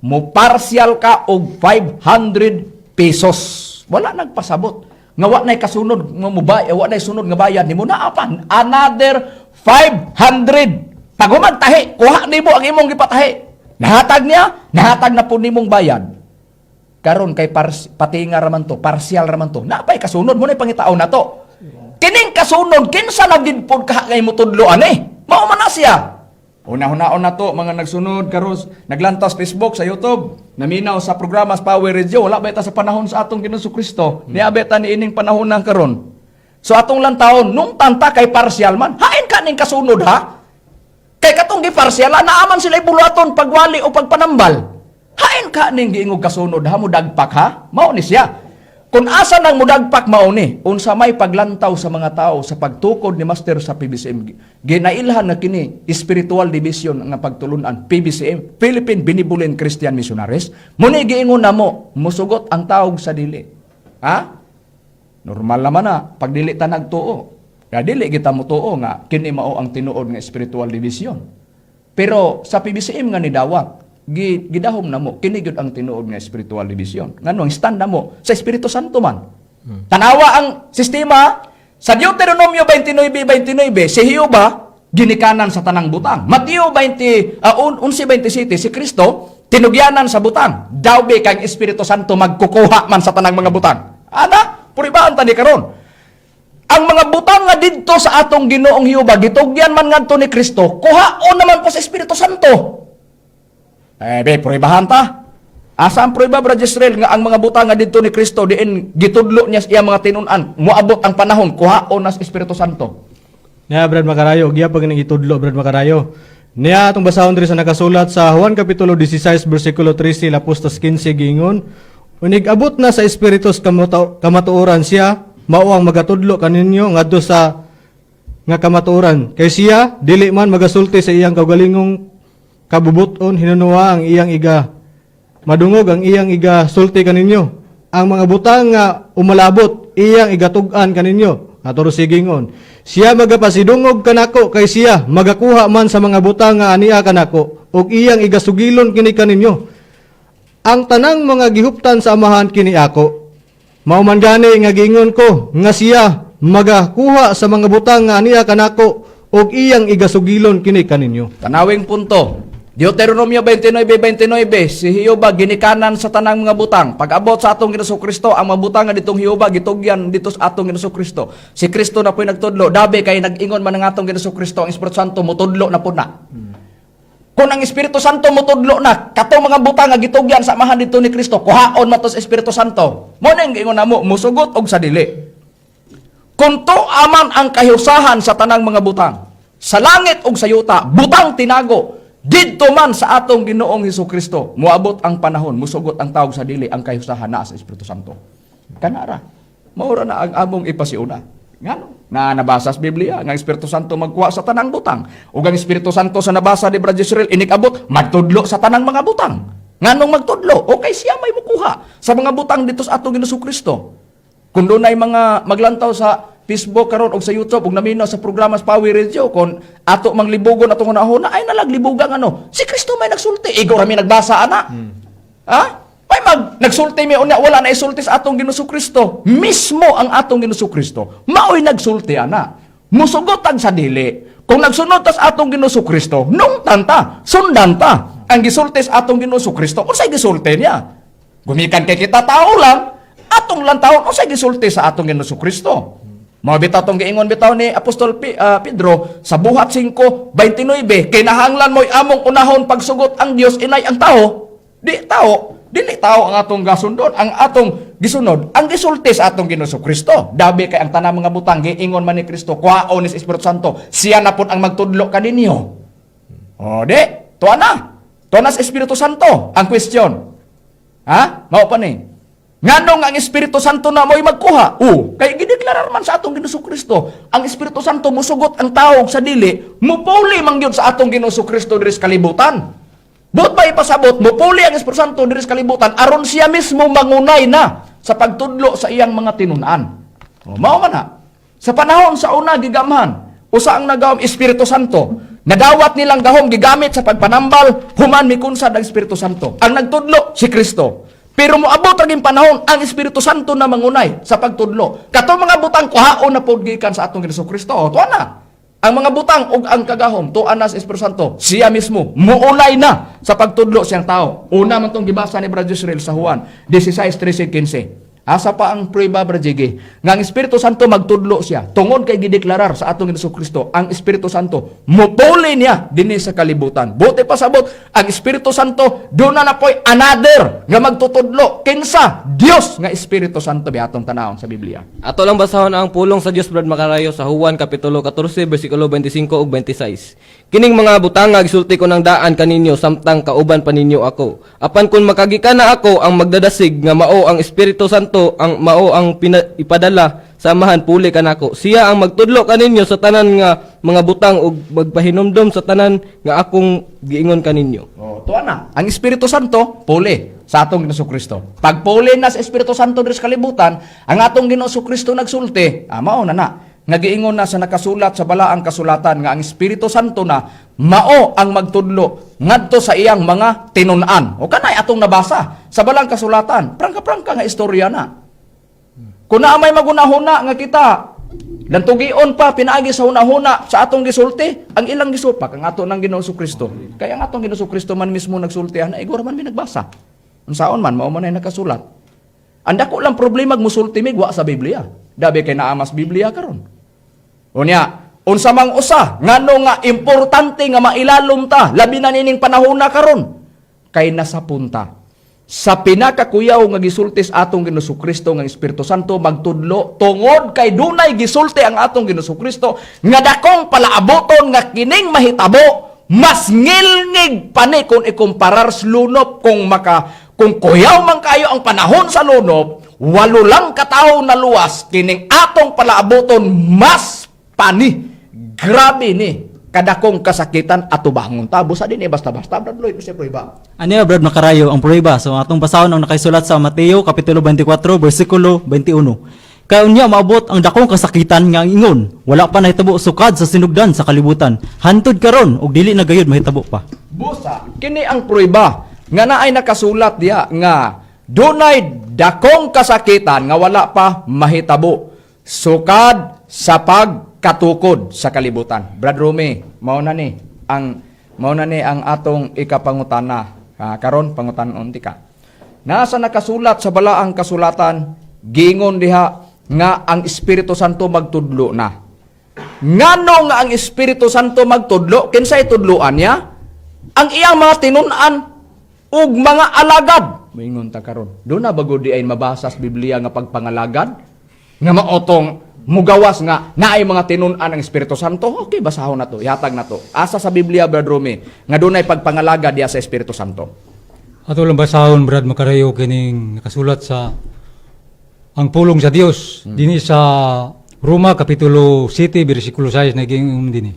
mo partial ka og 500 pesos. Wala nagpasabot. Nga wa nay kasunod nga mo bay, wa nay sunod nga bayad nimo naa pa another 500. Pag tahi, kuha nimo ang imong gipatahi. Nahatag niya, nahatag na po nimong bayad. Karon kay patinga raman to, partial raman to. Napay kasunod mo na pangitaon na to. Kining kasunod kinsa na gid pod ka kay motudlo ani? Mao man na siya. Una-hunaon na to mga nagsunod karon naglantas Facebook sa YouTube, naminaw sa programa sa Power Radio, wala ba ta sa panahon sa atong Ginoong Kristo? Niya ba ta niining panahon na karon? So atong lang taon nung tanta kay partial man, hain ka ning kasunod ha? Kay katong gi partial naaman sila buluhaton pagwali o pagpanambal. Hain ka ning giingog kasunod ha, mudagpak ha? Mao ni siya. Kung asa nang mudagpak, mao ni unsa may paglantaw sa mga tao sa pagtukod ni Master sa PBCM. Ginailhan na kini spiritual division nga pagtulunan PBCM, Philippine Benevolent Christian Missionaries. Muni giingon namo, musugot ang tawag sa dili. Ha? Normal naman na pag dili ta nagtuo. Kaya dili kita motuo nga kini mao ang tinuod nga spiritual division. Pero sa PBCM nga nidawat, gidahom na mo kini gyud ang tinuod nga spiritual division. Ngano ang stand na mo sa Espiritu Santo man. Tanawa ang sistema sa Deuteronomio 29:29, si Jehova ginikanan sa tanang butang. Mateo 20 11:27, si Kristo tinugyanan sa butang. Dawbe kang Espiritu Santo magkukuha man sa tanang mga butang. Ana, puribaan ta ni karon. Ang mga butang nga didto sa atong Ginoong Jehova gitugyan man ngadto ni Kristo, kuhaon naman po sa Espiritu Santo. Eh, be, pruibahan ta. Asa ang pruiba, Brad Israel, nga ang mga butang nga didto ni Kristo, diin gitudlo niya sa iyang mga tinun-an, moabot ang panahon, kuhaon na sa Espiritu Santo? Niya, Brad Makarayo, giya pag ning itudlo, Brad Makarayo. Niya atong basahon diri sa nakasulat sa Juan kapitulo 16 bersikulo 13 lapos tas 15, giingon: Unig abot na sa Espiritu sa kamatuoran, siya mao ang magatudlo kaninyo ngadto sa nga kamatuoran, kay siya dili man magasulti sa iyang kaugalingong kabubuton, hinunoa ang iyang iga madungog ang iyang iga sulti kaninyo. Ang mga butang nga umalabot iyang igatug-an kaninyo. Atoro sigingon, siya magapasidungog kanako kay siya magakuha man sa mga butang nga ania kanako ug iyang igasugilon kini kaninyo. Ang tanang mga gihuptan sa Amahan kini ako. Mao man gani nga giingon ko nga siya magakuha sa mga butang nga ania kanako ug iyang igasugilon kini kaninyo. Tanawing punto. Deuteronomio 29:29, si Jehova ginikanan sa tanang mga butang. Pag-abot sa atong Ginoong Kristo, ang mga butang nga ditong Jehova gitugyan dito sa atong Ginoong Kristo. Si Kristo na po'y nagtudlo, dabi kay nag-ingon man ang atong Ginoong Kristo, ang Espiritu Santo mutudlo na po na. Kung ang Espiritu Santo mutudlo na, katong mga butang nga gitugyan sa amahan dito ni Kristo, kuhaon man to sa Espiritu Santo. Mo na ang giingon namo, musugot og sa dili. Kung aman ang kahiusahan sa tanang mga butang, sa langit ug sa yuta, butang tinago, didto man sa atong Ginoong Hesus Kristo, moabot ang panahon, musugot ang tawag sa dili, ang kahiusahan na sa Espiritu Santo. Kanara, maura na ang among ipasiuna. Ngano? Na nabasa sa Biblia, nga ang Espiritu Santo magkuha sa tanang butang. Ug ang Espiritu Santo sa nabasa ni Brother Israel, inikabot, magtudlo sa tanang mga butang. Nganong magtudlo? Okay, siya may mukuha sa mga butang dito sa atong Ginoong Kristo. Kung doon ay mga maglantaw sa Facebook karon og sa YouTube og naminaw sa programa sa Power Radio kon ato mang libugon atong hunahuna ay nalaglibugang ano si Kristo may nagsulti igo ra mi nagbasa ana. Ha, may mag nagsulti mi unya wala na isulti sa atong Ginoong Kristo mismo. Ang atong Ginoong Kristo maoy nagsulti ana, musugot ang sa dili. Kung nagsunod ta sa atong Ginoong Kristo, nungtan ta, sundan ta ang gisulti sa atong Ginoong Kristo. Unsay gisulti niya? Gumikan kay kita tao lang, atong lang taon unsay gisulti sa atong Ginoong Kristo. Mao bitaw tong giingon bitaw ni Apostol Pedro sa Buhat 5:29, kinahanglan mo'y among unahon pagsugot ang Dios inay ang tao. Di tao, dili tao ang atong gasundon, ang atong gisunod, ang gisulti sa atong Ginoong Kristo. Dabi kay ang tanang mga butang giingon man ni Kristo, kuhaon ni sa Espiritu Santo, siya na pud ang magtudlo kaninyo. O di, tuwa na. Tuwa na sa Espiritu Santo ang question. Ha? Mao pa ni. Nganong ang Espiritu Santo na mo'y magkuha? O, kay gideklarar man sa atong Ginoong Kristo, ang Espiritu Santo musugot ang tawog sa dili, mupuli man gyud sa atong Ginoong Kristo diri sa kalibutan. Buot ba ipasabot, mupuli ang Espiritu Santo diri sa kalibutan aron siya mismo mangunay na sa pagtudlo sa iyang mga tinun-an. O, mao man na. Sa panahon sa una gigamhan, usa ang nagahom Espiritu Santo. Nadawat nilang gahom gigamit sa pagpanambal, human mikunsad ang Espiritu Santo. Ang nagtudlo si Kristo. Pero moabot ang panahon ang Espiritu Santo na mangunay sa pagtudlo. Katong mga butang kuhaon na pod gikan sa atong Ginoong Kristo. O, tuwa na. Ang mga butang ug ang kagahom tuan na sa Espiritu Santo. Siya mismo muulay na sa pagtudlo siyang tao. Una man tong gibasa ni Brother Israel sa Juan 16:13 15. Asa pa ang prueba, Brother Jiggy? Nga ang Espiritu Santo magtudlo siya. Tungod kay gideklarar sa atong Ginoong Kristo, ang Espiritu Santo mupuli niya dinhi sa kalibutan. Buti pasabot, ang Espiritu Santo doon na napoy another nga magtutudlo. Kinsa? Dios nga Espiritu Santo bi atong tanawon sa Biblia. Ato lang basahon ang pulong sa Dios, Brad Makarayo, sa Juan kapitulo 14 bersikulo 25 ug 26. Kining mga butanga gisulti ko ng daan kaninyo samtang kauban pa ninyo ako. Apan kun makagikan na ako, ang magdadasig nga mao ang Espiritu Santo, ang mao ang ipadala sa Amahan puli kanako. Siya ang magtudlo kaninyo sa tanan nga mga butang ug magpahinumdom sa tanan nga akong giingon kaninyo. Oh, tuwa na. Ang Espiritu Santo, puli sa atong Ginoong Kristo. Pag puli na sa Espiritu Santo diri sa kalibutan, ang atong Ginoong Kristo nagsulti, mao na na. Nga giingon na sa nakasulat sa balaang kasulatan nga ang Espiritu Santo na mao ang magtudlo ngadto sa iyang mga tinun-an. O kanay atong nabasa sa balaang kasulatan. Prangka-prangka nga istorya na. Kung naa may magunahuna nga kita, lantugion pa pinaagi sa hunahuna sa atong gisulti, ang ilang gisupak ang ato ng Ginoong Kristo. Kaya ang atong Ginoong Kristo man mismo nagsulti ana, igor man mi nagbasa. Unsaon man mao man ay nakasulat. Ang dako lang problema musulti mi wa sa Biblia. Dabi kay naa mas Biblia karon. Unya, unsa mang usa ngano nga importante nga mailalom ta labi na nining panahon na karon kay nasa punta sa pinakakuyaw nga gisulti sa atong Ginoong Kristo nga Espiritu Santo magtudlo tungod kay dunay gisulti ang atong Ginoong Kristo nga dakong palaaboton nga kining mahitabo mas ngilngig pa ni kung ikumparar sa lunop. Kung kuyaw man kayo ang panahon sa lunop, 8 lang katawo na luwas, kining atong palaaboton mas pani grabe ni kadakong kasakitan atubangon ta. Busa din eh basta-basta, Brad Lloyd, sa prueba. Ano ya, Brad Makarayo, ang prueba? So atong basahon ang nakaisulat sa Mateo kapitulo 24 bersikulo 21. Kay unya maabot ang dakong kasakitan nga ang ingon, wala pa nahitabo sukad sa sinugdan sa kalibutan. Hantod karon og dili na gayud mahitabo pa. Busa, kini ang prueba nga naay nakasulat diya nga dunay dakong kasakitan nga wala pa mahitabo sukad sa pagkatukod sa kalibutan. Brad Rome, mao na ni ang Mao na ni ang atong ikapangutana. Ah, karon pangutan-on tika. Nasa nakasulat sa balaang kasulatan, gingon diha nga ang Espiritu Santo magtudlo na. Ngano nga ang Espiritu Santo magtudlo, kinsay tudloan niya? Ang iyang mga tinun-an ug mga alagad. Moingon ta karon. Duna ba gud di ay mabasa sa Biblia nga pagpangalagad? Nga maotong mugawas nga naay mga tinun-an ang Espiritu Santo? Okay, basahon na to, ihatag na to. Asa sa Biblia, Brad Rumi, nga dunay pagpangalagad diya sa Espiritu Santo? Ato lang basahon, Brad Makarayo, kining nakasulat sa ang pulong sa Dios dinhi sa Roma kapitulo 7 bersikulo 6 naging dinhi.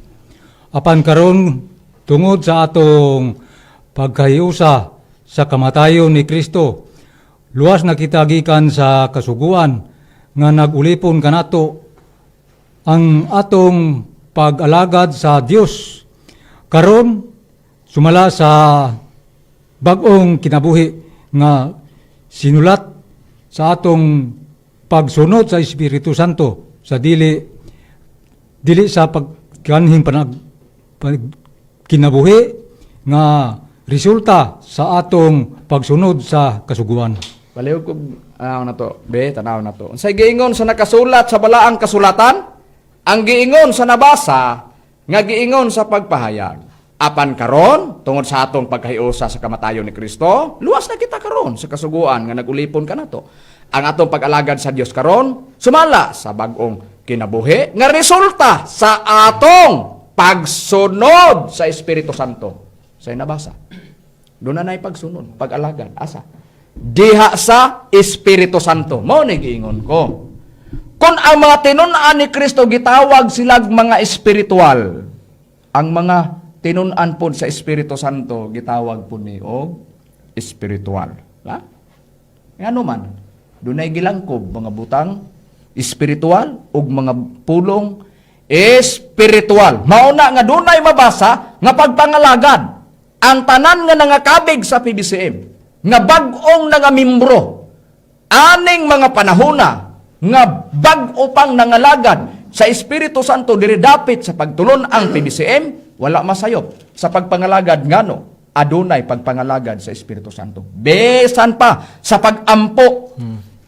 Apan karon tungod sa atong pagkahiusa sa kamatayon ni Kristo, luwas na kita gikan sa kasuguan nga nag-ulipon kanato. Ang atong pag-alagad sa Dios karon sumala sa bag-ong kinabuhi nga sinulat sa atong pagsunod sa Espiritu Santo sa dili dili sa pagkanhing kinabuhi nga resulta sa atong pagsunod sa kasuguan. Palihog ko tanaw na to. Be, tanaw na to. Unsay giingon sa nakasulat sa balaang kasulatan? Ang giingon sa nabasa nga giingon sa pagpahayag. Apan karon, tungod sa atong pagkahiusa sa kamatayon ni Kristo, luwas na kita karon sa kasuguan nga nagulipon kanato. Ang atong pag-alagad sa Dios karon, sumala sa bag-ong kinabuhi nga resulta sa atong pagsunod sa Espiritu Santo. Sa nabasa. Doon na na'y pagsunod, pag-alagad. Asa? Diha sa Espiritu Santo. Mao ni giingon ko. Kung ang mga tinun-an ni Kristo gitawag silag mga espiritual, ang mga tinun-an pod sa Espiritu Santo gitawag pod ni og espiritual. Ha? Ngano man, dunay gilangkob mga butang espiritual ug mga pulong espiritual. Mao na nga dunay mabasa nga pagpangalagad ang tanan nga nangakabig sa PBCM nga bag-ong nangamembro aning mga panahona nga bag-o pang nangalagad sa Espiritu Santo diri dapit sa pagtulon ang PBCM, wala masayop sa pagpangalagad, ngano adunay pagpangalagad sa Espiritu Santo. Besan pa sa pagampo,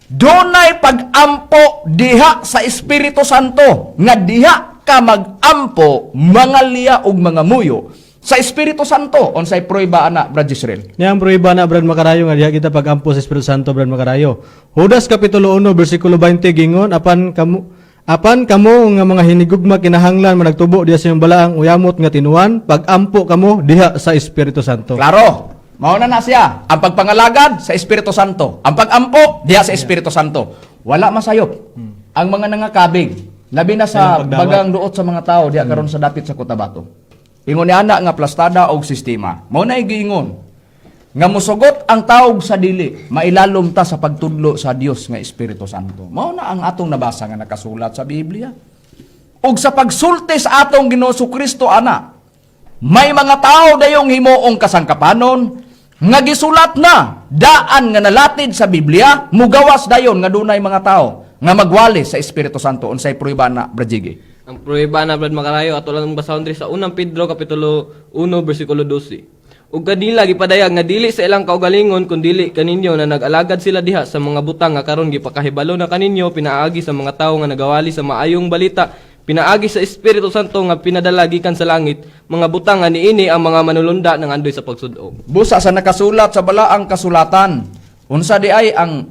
dunay pagampo diha sa Espiritu Santo nga diha ka magampo, mga liya ug mga muyo sa Espiritu Santo. Unsay prueba ana, Brad Israel? Niya ang prueba na, Brad Makarayo, nga diha kita pagampo sa Espiritu Santo, Brad Makarayo. Judas kapitulo 1 bersikulo 20 gingon, Apan kamo nga mga hinigugma, kinahanglan managtubo diha sa inyong balaang uyamot nga tinuan, pagampo kamo diha sa Espiritu Santo. Klaro. Mao na na siya. Ang pagpangalagad sa Espiritu Santo. Ang pagampo diha sa Espiritu Santo. Wala masayop ang mga nangakabig. Labi na sa Ilang pagdawat. bagang duot sa mga tao diha karon sa dapit sa Cotabato. Ingon ni ana nga plastada og sistema. Mao na giingon nga musugot ang taog sa dili, mailalom ta sa pagtudlo sa Dios nga Espiritu Santo. Mao na ang atong nabasa nga nakasulat sa Biblia. Ug sa pagsulti sa atong Ginoo Kristo ana, may mga tao dayong himuong kasangkapanon nga gisulat na daan nga nalatid sa Biblia, mugawas dayon nga dunay mga tao nga magwali sa Espiritu Santo. Unsay prueba na, Brad Jiggy? Ang pruweba na, Brad Makarayo, ato lang basahon diri sa unang Pedro kapitulo 1 bersikulo 12. Ug kanila gipadayag nga dili sa ilang kaugalingon kun dili kaninyo na nag-alagad sila diha sa mga butang nga karon gipakahibalo na kaninyo pinaagi sa mga tawo nga nagawali sa maayong balita pinaagi sa Espiritu Santo nga pinadala gikan sa langit, mga butang nga niini ang mga manulunda ng andoy sa pagsud-ong. Busa sa nakasulat sa balaang kasulatan. Unsa di ay ang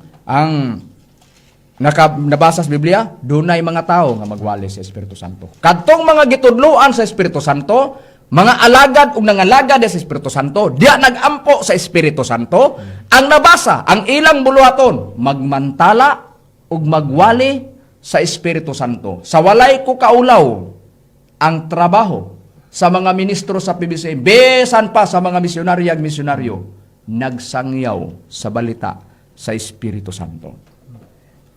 nabasa sa Biblia, dunay mga tao nga magwali sa Espiritu Santo. Kadtong mga gitudloan sa Espiritu Santo, mga alagad ug nangalagad sa Espiritu Santo, diya nagampo sa Espiritu Santo, ang nabasa, ang ilang buluhaton, magmantala ug magwali sa Espiritu Santo. Sa walay ko kaulaw, ang trabaho sa mga ministro sa PBC, besan pa sa mga misyonaryo ag misyonaryo, nagsangyaw sa balita sa Espiritu Santo.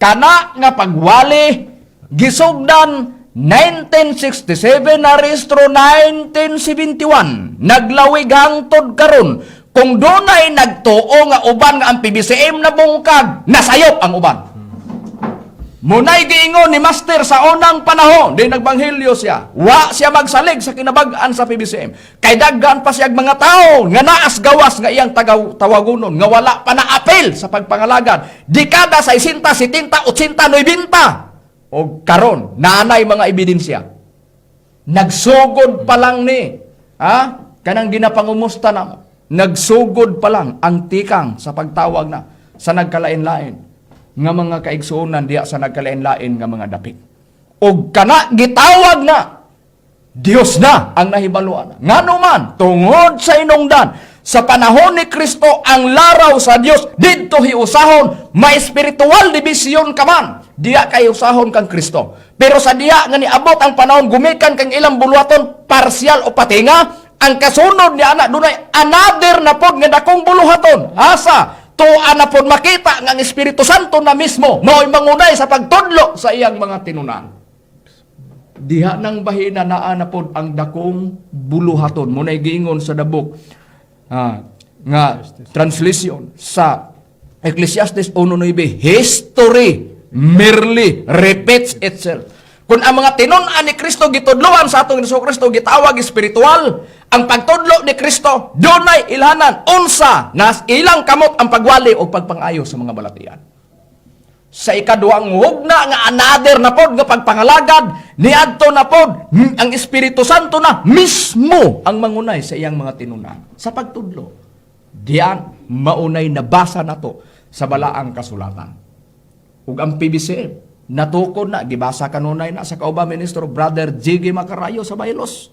Kana nga pagwali, gisugdan 1967, narehistro 1971. Naglawig hangtod karon. Kung dunay nagtuo nga uban nga ang PBCM na bungkag, nasayop ang uban. Munay giingon ni Master sa unang panahon, di nagbanghelyo siya. Wa siya magsalig sa kinabag-an sa PBCM. Kay daghan pa siya mga tao nga naas gawas nga iyang tawagunon, nga wala pa na apil sa pagpangalagad. Dekada 60, 70, 80, 90. O karon, naanay mga ebidensya. Nagsugod pa lang ni, ha? Kanang ginapangumusta na mo. Nagsugod pa lang ang tikang sa pagtawag na sa nagkalain-lain nga mga kaigsuonan diya sa nagkalain-lain nga mga dapit. Og kana gitawag na Dios na ang nahibaluan. Ngano man, tungod sa inungdan, sa panahon ni Kristo ang laraw sa Dios didto hiusahon, may spiritual division ka man, diya kay usahon kang Kristo. Pero sa diya nga niabot ang panahon gumikan kang ilang buluhaton parsyal o patinga, ang kasunod ni ana dunay another na pod nga dakong buluhaton. Asa tuan na pod makita nga ang Espiritu Santo na mismo mao'y mangunay sa pagtudlo sa iyang mga tinunan. Diha nang bahina naa na pod ang dakong buluhaton. Muna'y giingon sa dabok nga translation sa Ecclesiastes 1:9, history merely repeats itself. Kung ang mga tinun-an ni Kristo gitudloan sa atong Hesus Kristo gitawag espiritual, ang pagtudlo ni Kristo dunay ilhanan unsa nas ilang kamot ang pagwali o pagpangayo sa mga balatian. Sa ikaduhang hugna nga another na pod nga pagpangalagad niadto na pod ang Espiritu Santo na mismo ang mangunay sa iyang mga tinunan sa pagtudlo. Diyan maunay nabasa nato sa balaang kasulatan. Ug ang PBCM natukod na gibasa kanunay na sa kauban ministro Brother Jiggy Macarayo sa Baylos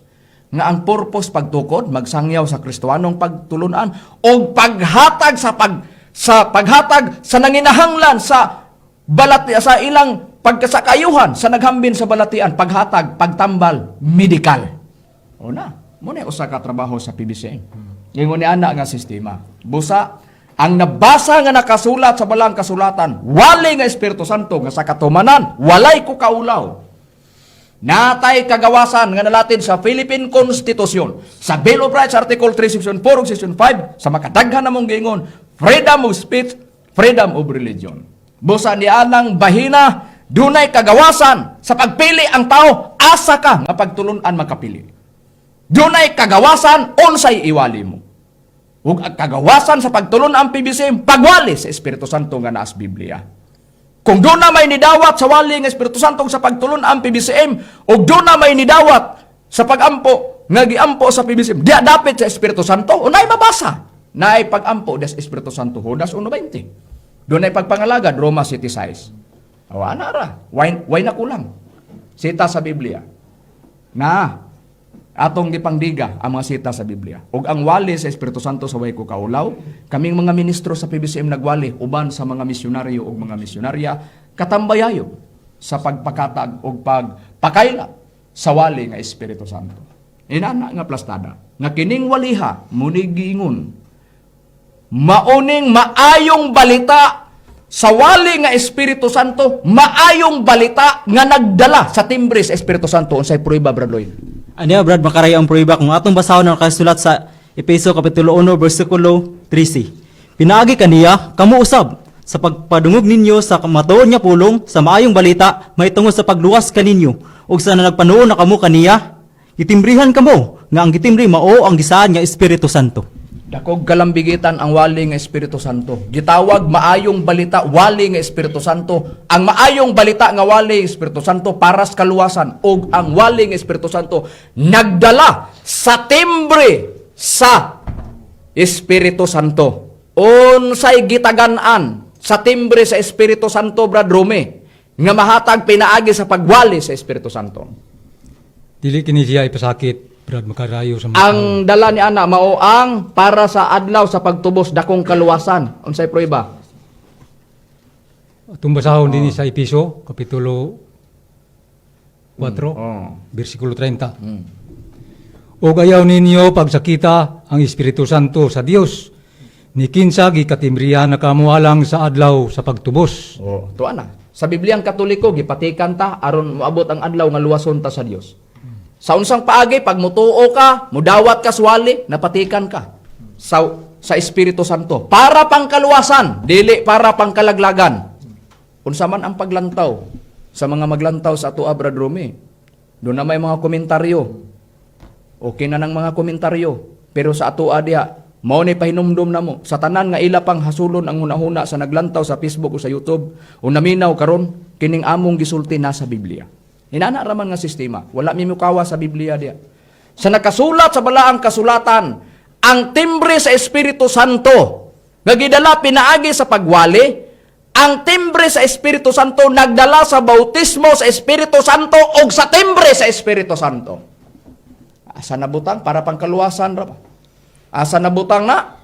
nga ang purpose pagtukod magsangyaw sa Kristohanong pagtulunan og paghatag sa nanginahanglan sa balat sa ilang pagkasakayuhan sa naghambin sa balatian, paghatag pagtambal medikal. O na mo na usa ka trabaho sa PBCM. Ingon ni ana nga sistema, busa ang nabasa nga nakasulat sa balang kasulatan, wali nga Espiritu Santo nga sa katumanan walay ko kaulaw. Natay kagawasan nga nalatid sa Philippine Constitution sa Bill of Rights, Article 3, Section 4 ug Section 5, sa makadaghan namong giingon, freedom of speech, freedom of religion. Busa ni anang bahina dunay kagawasan sa pagpili ang tao asa ka nga pagtulun-an makapili. Dunay kagawasan unsay iwali mo. Ug ang kagawasan sa pagtulun ang PBCM pagwali sa Espiritu Santo nga naas Biblia. Kung doon na may nidawat sa wali ng Espiritu Santo sa pagtulon ang PBCM, o doon na may nidawat sa pagampo, nga giampo sa PBCM, diya dapit sa Espiritu Santo, o naay mabasa. Naay pagampo des Espiritu Santo, Judas 1:20. Doon ay pagpangalagad, Roma 7:6. O ana ra, way na kulang. Sita sa Biblia. Na, atong gipangdiga ang mga sita sa Biblia. Ug ang wali sa Espiritu Santo sa way ko kaulaw, kaming mga ministro sa PBCM nagwali uban sa mga misyonaryo ug mga misyonarya katambayayo sa pagpakatag ug pagpakaila sa wali nga Espiritu Santo. Inana nga plastada nga kining waliha muni giingon mauning maayong balita sa wali nga Espiritu Santo, maayong balita nga nagdala sa timbre sa Espiritu Santo. Unsay prueba, Brad Lloyd? Ano, Brad Makarayo, ang prueba kung atong basahon ang nakasulat sa Epeso Kapitulo 1 versikulo 13. Pinaagi kaniya kamo usab sa pagpadungog ninyo sa matuod nga pulong sa maayong balita mahitungod sa pagluwas kaninyo, ug sa nagpanuon na kamo kaniya gitimbrihan kamo nga ang gitimbre mao ang gisaad nga Espiritu Santo. Dakog kalambigitan ang wali nga Espiritu Santo. Gitawag maayong balita, wali nga Espiritu Santo. Ang maayong balita nga wali nga Espiritu Santo para sa kaluwasan, ug ang wali nga Espiritu Santo nagdala sa timbre sa Espiritu Santo. Unsay gitagan-an sa timbre sa Espiritu Santo, Brad Rome, nga mahatag pinaagi sa pagwali sa Espiritu Santo? Dili kini siya ipasakit, Brad Makarayo, sa mga tao. Ang dala ni ana mao ang para sa adlaw sa pagtubos, dakong kaluwasan. Unsay prueba? Atong basahon dinhi sa Episo kapitulo 4 bersikulo 30. Og ayaw ninyo pagsakita ang Espiritu Santo sa Dios ni kinsa gikatimbrihan na kamo alang sa adlaw sa pagtubos. Oh, tuwa na. Sa Bibliang Katoliko gipatikan ta aron moabot ang adlaw nga luwason ta sa Dios. Sa unsang paagi? Pag mutuo ka, mudawat ka swali, napatikan ka sa Espiritu Santo para pangkaluwasan, dili para pangkalaglagan. Unsa man ang paglantaw Sa mga maglantaw sa ato, Brad Romy, doon na may mga komentaryo. Okay na ng mga komentaryo. Pero sa ato diha, mao ni pahinumdum na mo sa tanan nga ila pang hasulon ang hunahuna sa naglantaw sa Facebook o sa YouTube o naminaw karon, kining among gisulti na sa Biblia. Inana raman nga sistema, wala mi mukawa sa Biblia diha. Sa nakasulat sa balaang kasulatan, ang timbre sa Espiritu Santo nga gidala pinaagi sa pagwali, ang timbre sa Espiritu Santo nagdala sa bautismo sa Espiritu Santo og sa timbre sa Espiritu Santo. Asa nabutang para pangkaluwasan ra ba? Asa nabutang na?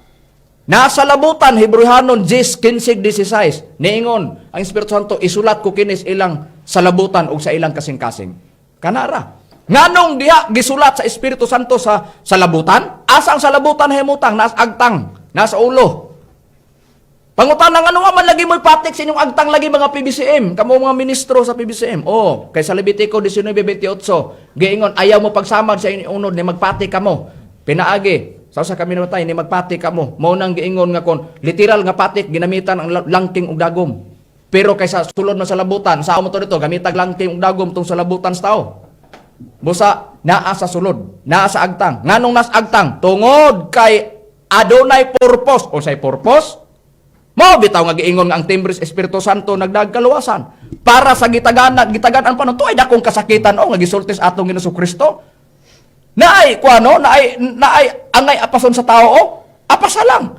Nasa labutan, Hebreohanon 10:15-16. Niingon ang Espiritu Santo, isulat ko kinis ilang sa labutan ug sa ilang kasing-kasing. Kanara. Nganong diha gisulat sa Espiritu Santo sa labutan? Asa ang sa labutan himutang? Nasa agtang, nasa ulo. Pangutana nga man lagi mo'y patik sa inyong agtang lagi, mga PBCM, kamo mga ministro sa PBCM. Oh, kay sa Levitico 19:28, giingon ayaw mo pagsamad sa inyong unod ni magpatik kamo. Pinaagi sa usa ka namatay ni magpatik kamo. Mao nang giingon nga kon literal nga patik ginamitan ang langking ug dagom. Pero kay sa sulod man sa labutan, sa mo to dito gamitag langking ug dagom tong sa labutan sa tao. Busa naa sa sulod, naa sa agtang. Nganong nas agtang? Tungod kay adunay purpose. Unsay purpose? Mao bitaw nga giingon nga ang timbre sa Espiritu Santo nagdagkaluwasan para sa gitaganan, gitagan ang panon ay dakong kasakitan o nga gisulti sa atong Ginoong Kristo. Naay kuano, naay naay angay apason sa tao o apasa lang.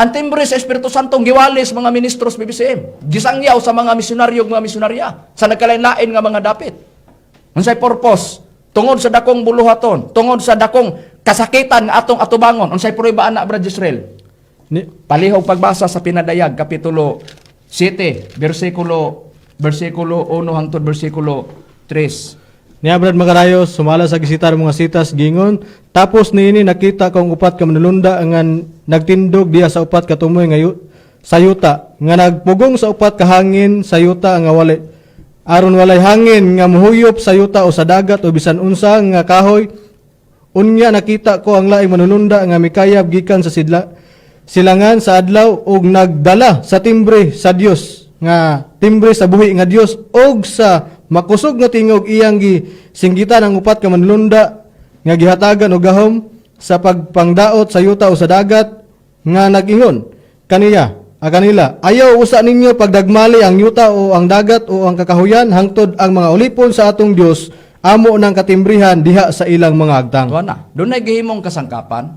Ang timbre sa Espiritu Santo giwalis mga ministros PBCM. Gisangyaw sa mga misyonaryo ug mga misyonarya sa nagkalain-lain nga mga dapit. Unsay purpose? Tungod sa dakong buluhaton, tungod sa dakong kasakitan nga atong atubangon. Unsay prueba ana, Brad Israel? Ni, Palihog pagbasa sa Pinadayag kapitulo 7 versikulo 1 hangtod versikulo 3. Niya, Brad Magarayo, sumala sa gisitar mga sitas gingon, tapos niini nakita kong upat ka manulunda nga nagtindog diha sa upat ka tumoy nga sa yuta nga nagpugong sa upat ka hangin sa yuta nga wala aron walay hangin nga muhuyop sa yuta o sa dagat o bisan unsa nga kahoy. Unya nakita ko ang laing manununda nga mikayab gikan sa sidla silangan sa adlaw ug nagdala sa timbre sa Dios nga timbre sa buhi nga Dios, ug sa makusog nga tingog iyang gisinggitan ang upat ka manlunda nga gihatagan og gahom sa pagpangdaot sa yuta o sa dagat nga nag-ingon kaniya a kanila, "Ayaw usa ninyo pagdagmali ang yuta o ang dagat o ang kakahuyan hangtod ang mga ulipon sa atong Dios amo ng katimbrihan diha sa ilang mga agtang." Tuwa na. Dunay gihimong kasangkapan.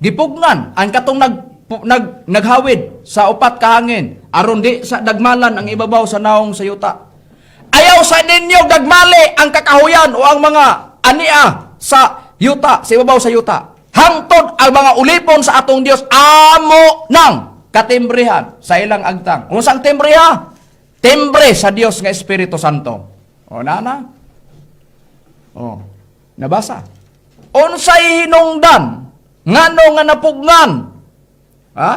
Gipugnan ang katong nag, pu- nag naghawid sa upat kahangin aron di sa dagmalan ang ibabaw sa naong sa yuta. Ayaw sa ninyo dagmali ang kakahuyan o ang mga ania sa yuta, sa ibabaw sa yuta. Hangtod ang mga ulipon sa atong Dios amo ng katimbrihan sa ilang agtang. Unsang timbriha? Timbre sa Dios nga Espiritu Santo. O nana? Oh, nabasa. Unsay hinungdan? Ngano nga napugnan? Ha?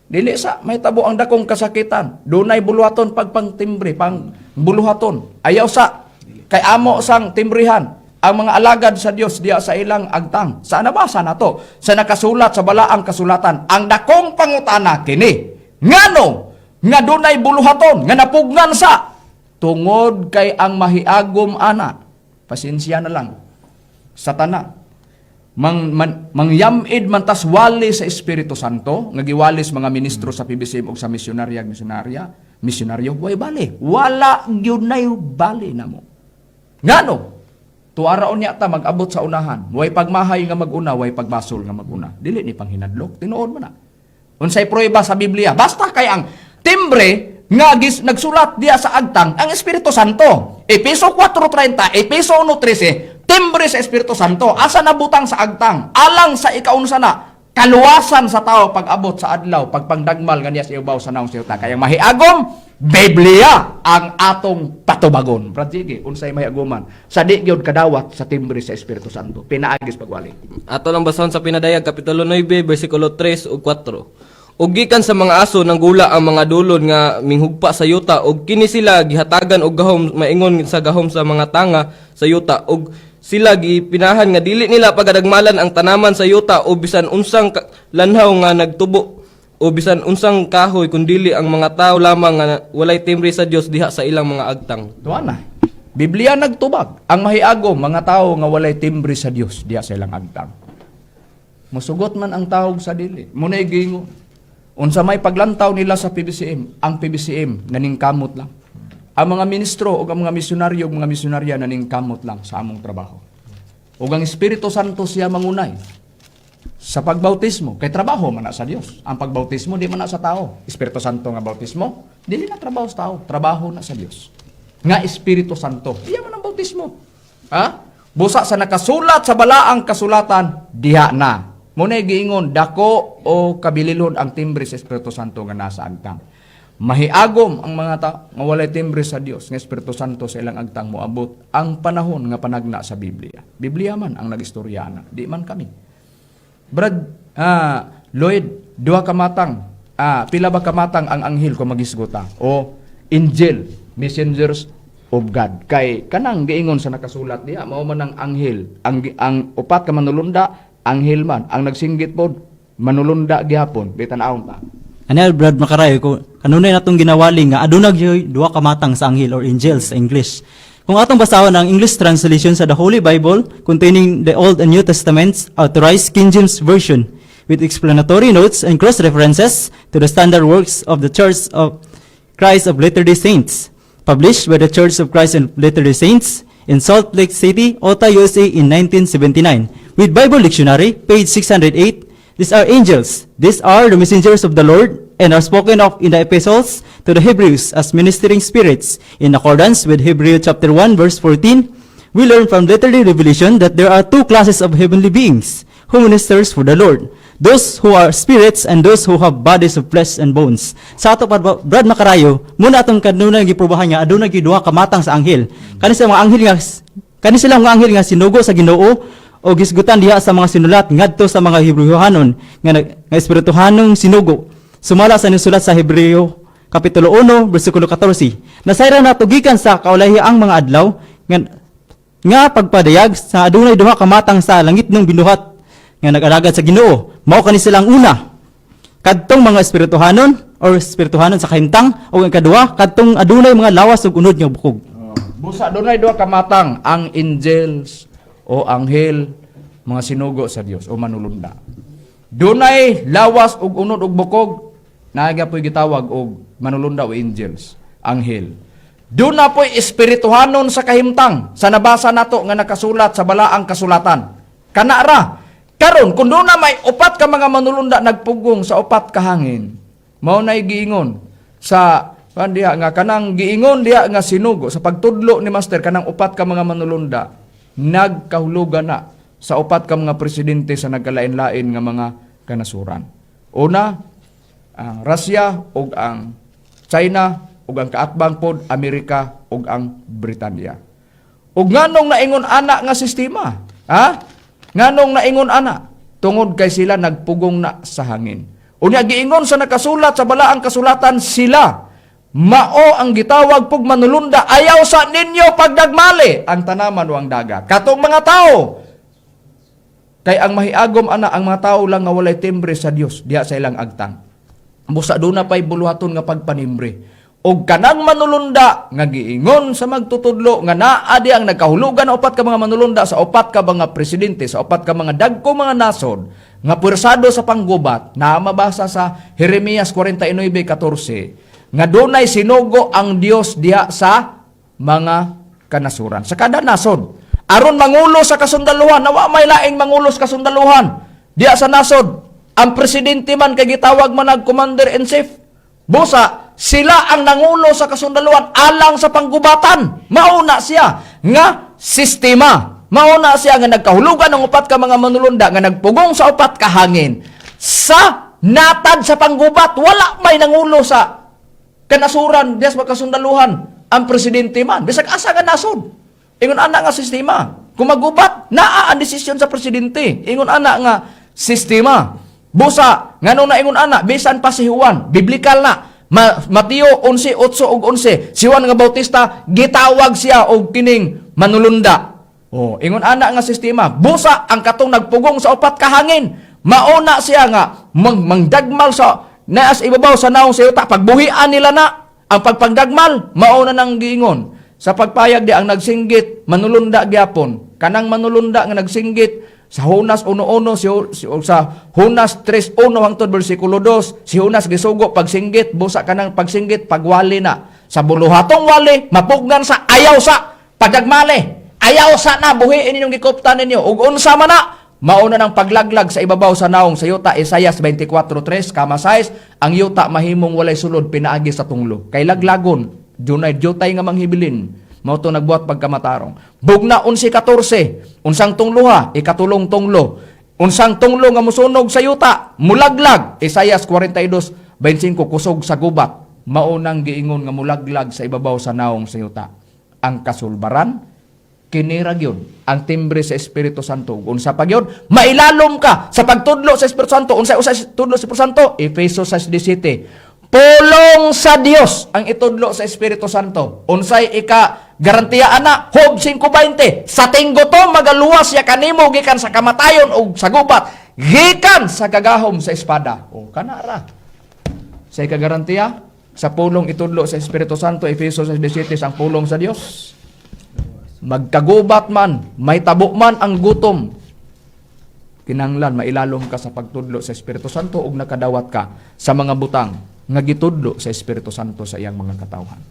Dili sa may tabo ang dakong kasakitan. Dunay buluhaton pagpangtimbre, pang buluhaton. Ayaw sa kay amo sang timbrihan ang mga alagad sa Dios diya sa ilang agtang. Sa nabasa na to? Sa nakasulat sa balaang kasulatan. Ang dakong pangutana kini. Ngano nga dunay buluhaton nga napugnan sa tungod kay ang mahiagom ana. Pasensya na lang. Satana mangyamid man tas wali sa Espiritu Santo nga giwalis mga ministro sa PBCM ug sa misyonarya misyonarya misyonaryo, way bali, wala gyud nay bali namo. Ngano tuaraon niya ta mag-abot sa unahan? Way pagmahay nga maguna, way pagbasol nga maguna. Dili ni panghinadlok, tinuod man na. Unsay pruweba sa Biblia? Basta kay ang timbre nga nagsulat diya sa agtang ang Espiritu Santo. Epeso 4:30, Epeso 1:13, timbre sa Espiritu Santo. Asa nabutang sa agtang? Alang sa ikaunsa na kaluwasan sa tao pag-abot sa adlaw, pagpangdagmal nga niya sa ibaw sa naong sa yuta. Kaya mahiagom, Biblia ang atong patubagon. Brad Jiggy, unsay mahiagoman? Sa di gyud kadawat sa timbre sa Espiritu Santo. Pinaagis pagwali. Ato lang basahon sa Pinadayag kapitulo 9 bersikulo 3 ug 4. Ug gikan sa mga aso nanggula ang mga dulon nga minghugpa sa yuta, ug kini sila gihatagan og gahom maingon sa gahom sa mga tanga sa yuta, ug sila gipinahan nga dili nila pagadagmalan ang tanaman sa yuta o bisan unsang lanhaw nga nagtubo o bisan unsang kahoy, kundili ang mga tao lamang nga walay timbre sa Dios diha sa ilang mga agtang. Tuwa na. Biblia nagtubag ang mahiagom mga tao nga walay timbre sa Dios diha sa ilang agtang. Musugot man ang tawag sa dili. Muna'y giingon. Unsa may paglantaw nila sa PBCM, ang PBCM naningkamot lang. Ang mga ministro o ang mga misyonaryo ug mga misyonarya naningkamot lang sa among trabaho. Ug ang Espiritu Santo siya mangunay sa pagbautismo, kay trabaho man na sa Dios. Ang pagbautismo di man na sa tao. Espiritu Santo nga bautismo, dili na trabaho sa tao, trabaho na sa Dios. Nga Espiritu Santo, iya man ang bautismo. Ha? Busa sa nakasulat sa balaang kasulatan, diha na. Muna giingon, dako o kabililon ang timbre sa Espiritu Santo nga nasa agtang. Mahiagom ang mga tao nga walay timbre sa Dios nga Espiritu Santo sa ilang agtang moabot ang panahon nga panagna sa Biblia. Biblia man ang nagistorya na, di man kami. Brad, Lloyd, duha ka matang. Pila ba kamatang ang anghel kung magisgota? O angel, messengers of God. Kay kanang giingon sa nakasulat diha, mao man ang anghel. Ang upat ka manulunda, anghel man. Ang nagsinggit pod, manulunda gihapon. Bitan-awon ta. Ano, Brad Makarayo, ko kanunay natong ginawali nga aduna gyoy duha ka matang sa anghel or angels sa English. Kung atong basahon ang English translation sa the Holy Bible containing the Old and New Testaments, authorized King James Version with explanatory notes and cross-references to the standard works of the Church of Christ of Latter-day Saints, published by the Church of Christ of Latter-day Saints in Salt Lake City, Utah, USA in 1979. With Bible Dictionary, page 608, these are angels. These are the messengers of the Lord and are spoken of in the epistles to the Hebrews as ministering spirits. In accordance with Hebrew chapter 1 verse 14, we learn from later revelation that there are two classes of heavenly beings who ministers for the Lord. Those who are spirits and those who have bodies of flesh and bones. Sa ato pa, Brad Makarayo, muna atong kanunay giprobahan nga aduna gyud duha ka matang sa anghel. Kani sila mga anghel nga sinugo sa Ginoo o gisgutan diha sa mga sinulat ngadto sa mga Hebreohanon nga espirituhanong sinugo. Sumala sa nisulat sa Hebreo kapitulo 1 bersikulo 14. Nasayran nato gikan sa kaulahi ang mga adlaw nga pagpadayag sa adunay duha ka matang sa langitnong binuhat nga nag-alagad sa Ginoo. Mao kani silang una, kadtong mga espirituhanon or espirituhanon sa kahimtang, o ang kaduha, kadtong adunay mga lawas ug unod nga bukog. Busa dunay duha ka matang ang angels o anghel, mga sinugo sa Dios o manulunda. Dunay lawas ug unod ug bukog, naa po'y gitawag og manulunda o angels, anghel. Duna po'y espirituhanon sa kahimtang sa nabasa nato nga nakasulat sa balaang kasulatan. Kana ra. Karon kung duna may upat ka mga manulunda nagpugong sa upat ka hangin, mao nay giingon sa kan diha nga kanang giingon diha nga sinugo sa pagtudlo ni master, kanang upat ka mga manulunda nagkahulugan na sa upat ka mga presidente sa nagkalain-lain nga mga kanasuran. Una, ang Russia ug ang China ug ang kaatbang pod Amerika ug ang Britanya. Ug nganong naingon ana nga sistema? Ha? Nganong naingon ana? Tungod kay sila nagpugong na sa hangin. Unya giingon sa nakasulat sa balaang kasulatan, sila mao ang gitawag pug manulunda, ayaw sa ninyo pagdagmali ang tanaman o ang dagat. Katong mga tao kay ang mahiagom ana ang mga tao lang nga walay timbre sa Dios diha sa ilang agtang. Busa duna pay buluhaton nga pagpanimbre. Og kanang manulunda nga giingon sa magtutudlo nga naa di ang nagkahulugan na upat ka mga manulunda sa upat ka mga presidente, sa upat ka mga dagko mga nasod nga puwersado sa panggubat, na mabasa sa Jeremias 49:14 nga dunay sinugo ang Dios diha sa mga kanasuran. Sa kada nasod aron mangulo sa kasundaluhan, nawa may laing mangulo sa kasundaluhan diha sa nasod. Ang presidente man kay gitawag man og commander in chief. Busa sila ang nangulo sa kasundaluhan alang sa panggubatan. Mauna siya nga sistema. Mauna siya nga nagkahulugan ng upat ka mga manulunda nga nagpugong sa upat ka hangin. Sa natad sa panggubat, wala may nangulo sa kanasuran diya sa kasundaluhan. Ang presidente man, bisag asa nga nasod. Ingon ana nga sistema. Kung magubat, naa ang desisyon sa presidente. Ingon ana nga sistema. Busa, nganong naingon ana, bisan pa si Juan, biblical na. Mateo 11:8 ug 11, si Juan nga Bautista gitawag siya og kining manulunda. Oh, ingon ana nga sistema. Busa ang katong nagpugong sa upat ka hangin, mauna siya nga mangdagmal sa naas ibabaw sa naong sa yuta, pagbuhian nila na ang pagpagdagmal, mauna nang giingon. Sa pagpayag di ang nagsinggit, manulunda gyapon. Kanang manulunda nga nagsinggit sa Jonas 1:1 si, sa Jonas 3:1 hangtod bersikulo 2, si Jonas gisugo pagsinggit, busa kanang pagsinggit pagwali na. Sa buluhatong wali, mapugnan sa ayaw sa padagmali. Ayaw sa na buhiin ninyong gikuptan ninyo. Ug unsa man na mauna ng paglaglag sa ibabaw sa naong sa yuta, Isayas 24:3, kama 6, ang yuta mahimong walay sulod pinaagi sa tunglo. Kay laglagon, dunay jutay nga manghibilin. Mao to nagbuhat pagkamatarong. Bugna 11:14, unsang tungloha, ikatulong tunglo. Unsang tunglo nga musunog sa yuta, mulaglag. Isayas 42:25, kusog sa gubat. Maunang giingon nga mulaglag sa ibabaw sa naong sa yuta. Ang kasulbaran, kini ra gyud ang timbre sa Espiritu Santo. Ug unsa pa gyud, mailalom ka sa pagtudlo sa Espiritu Santo. Unsa usa tudlo sa Espiritu Santo? Efeso 6:17. Pulong sa Dios ang itudlo sa Espiritu Santo. Unsay ika garantiya ana? Job 5:20. Sa tinggutom magaluwas siya kanimo gikan sa kamatayon ug sa gubat, gikan sa kagahom sa espada. O kana ra. Sa ikagarantiya sa pulong itudlo sa Espiritu Santo, Efeso 6:17, ang pulong sa Dios. Magkagubat man, may tabo man ang gutom, kinanglan mailalom ka sa pagtudlo sa Espiritu Santo ug nakadawat ka sa mga butang nga gitudlo sa Espiritu Santo sa iyang mga katawhan.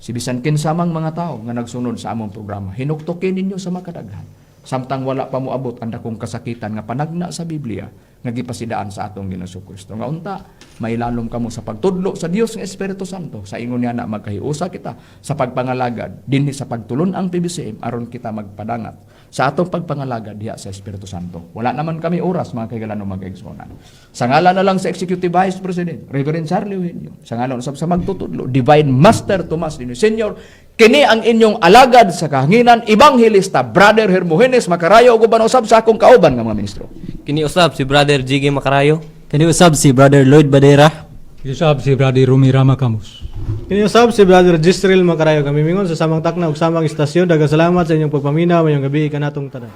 Si bisan kinsa mang mga tao nga nagsunod sa among programa, hinuktukin ninyo sa makadaghan. Samtang wala pa moabot ang dakong kasakitan nga panagna sa Biblia nga gipasidaan sa atong Ginoong Kristo. Nga unta, mailalom kamo sa pagtudlo sa Dios nga Espiritu Santo. Sa ingon niya na magkahiusa kita sa pagpangalagad dinhi sa pagtulon-ang PBCM aron kita magpadangat sa atong pagpangalagad diha sa Espiritu Santo. Wala naman kami oras, mga kaigalan o mga kaigsuonan. Sa ngalan na lang sa Executive Vice President, Reverend Charlie Eugenio, sa ngalan usab sa magtutudlo, Divine Master Tomas Dino Senior, kini ang inyong alagad sa kahanginan, Evangelista Brother Hermogenes Makarayo, ug uban usab sa akong kauban nga mga ministro. Kini usab si Brother Jiggy Makarayo. Kani usab si Brother Lloyd Badera. Usab si Brother Rumi Rama Camus. Kini usab si Brother Gisrel Makarayo, kami mingon sa samang takna ug samang istasyon. Daghang salamat sa inyong pagpaminaw. Maayong gabii kanatong tanan.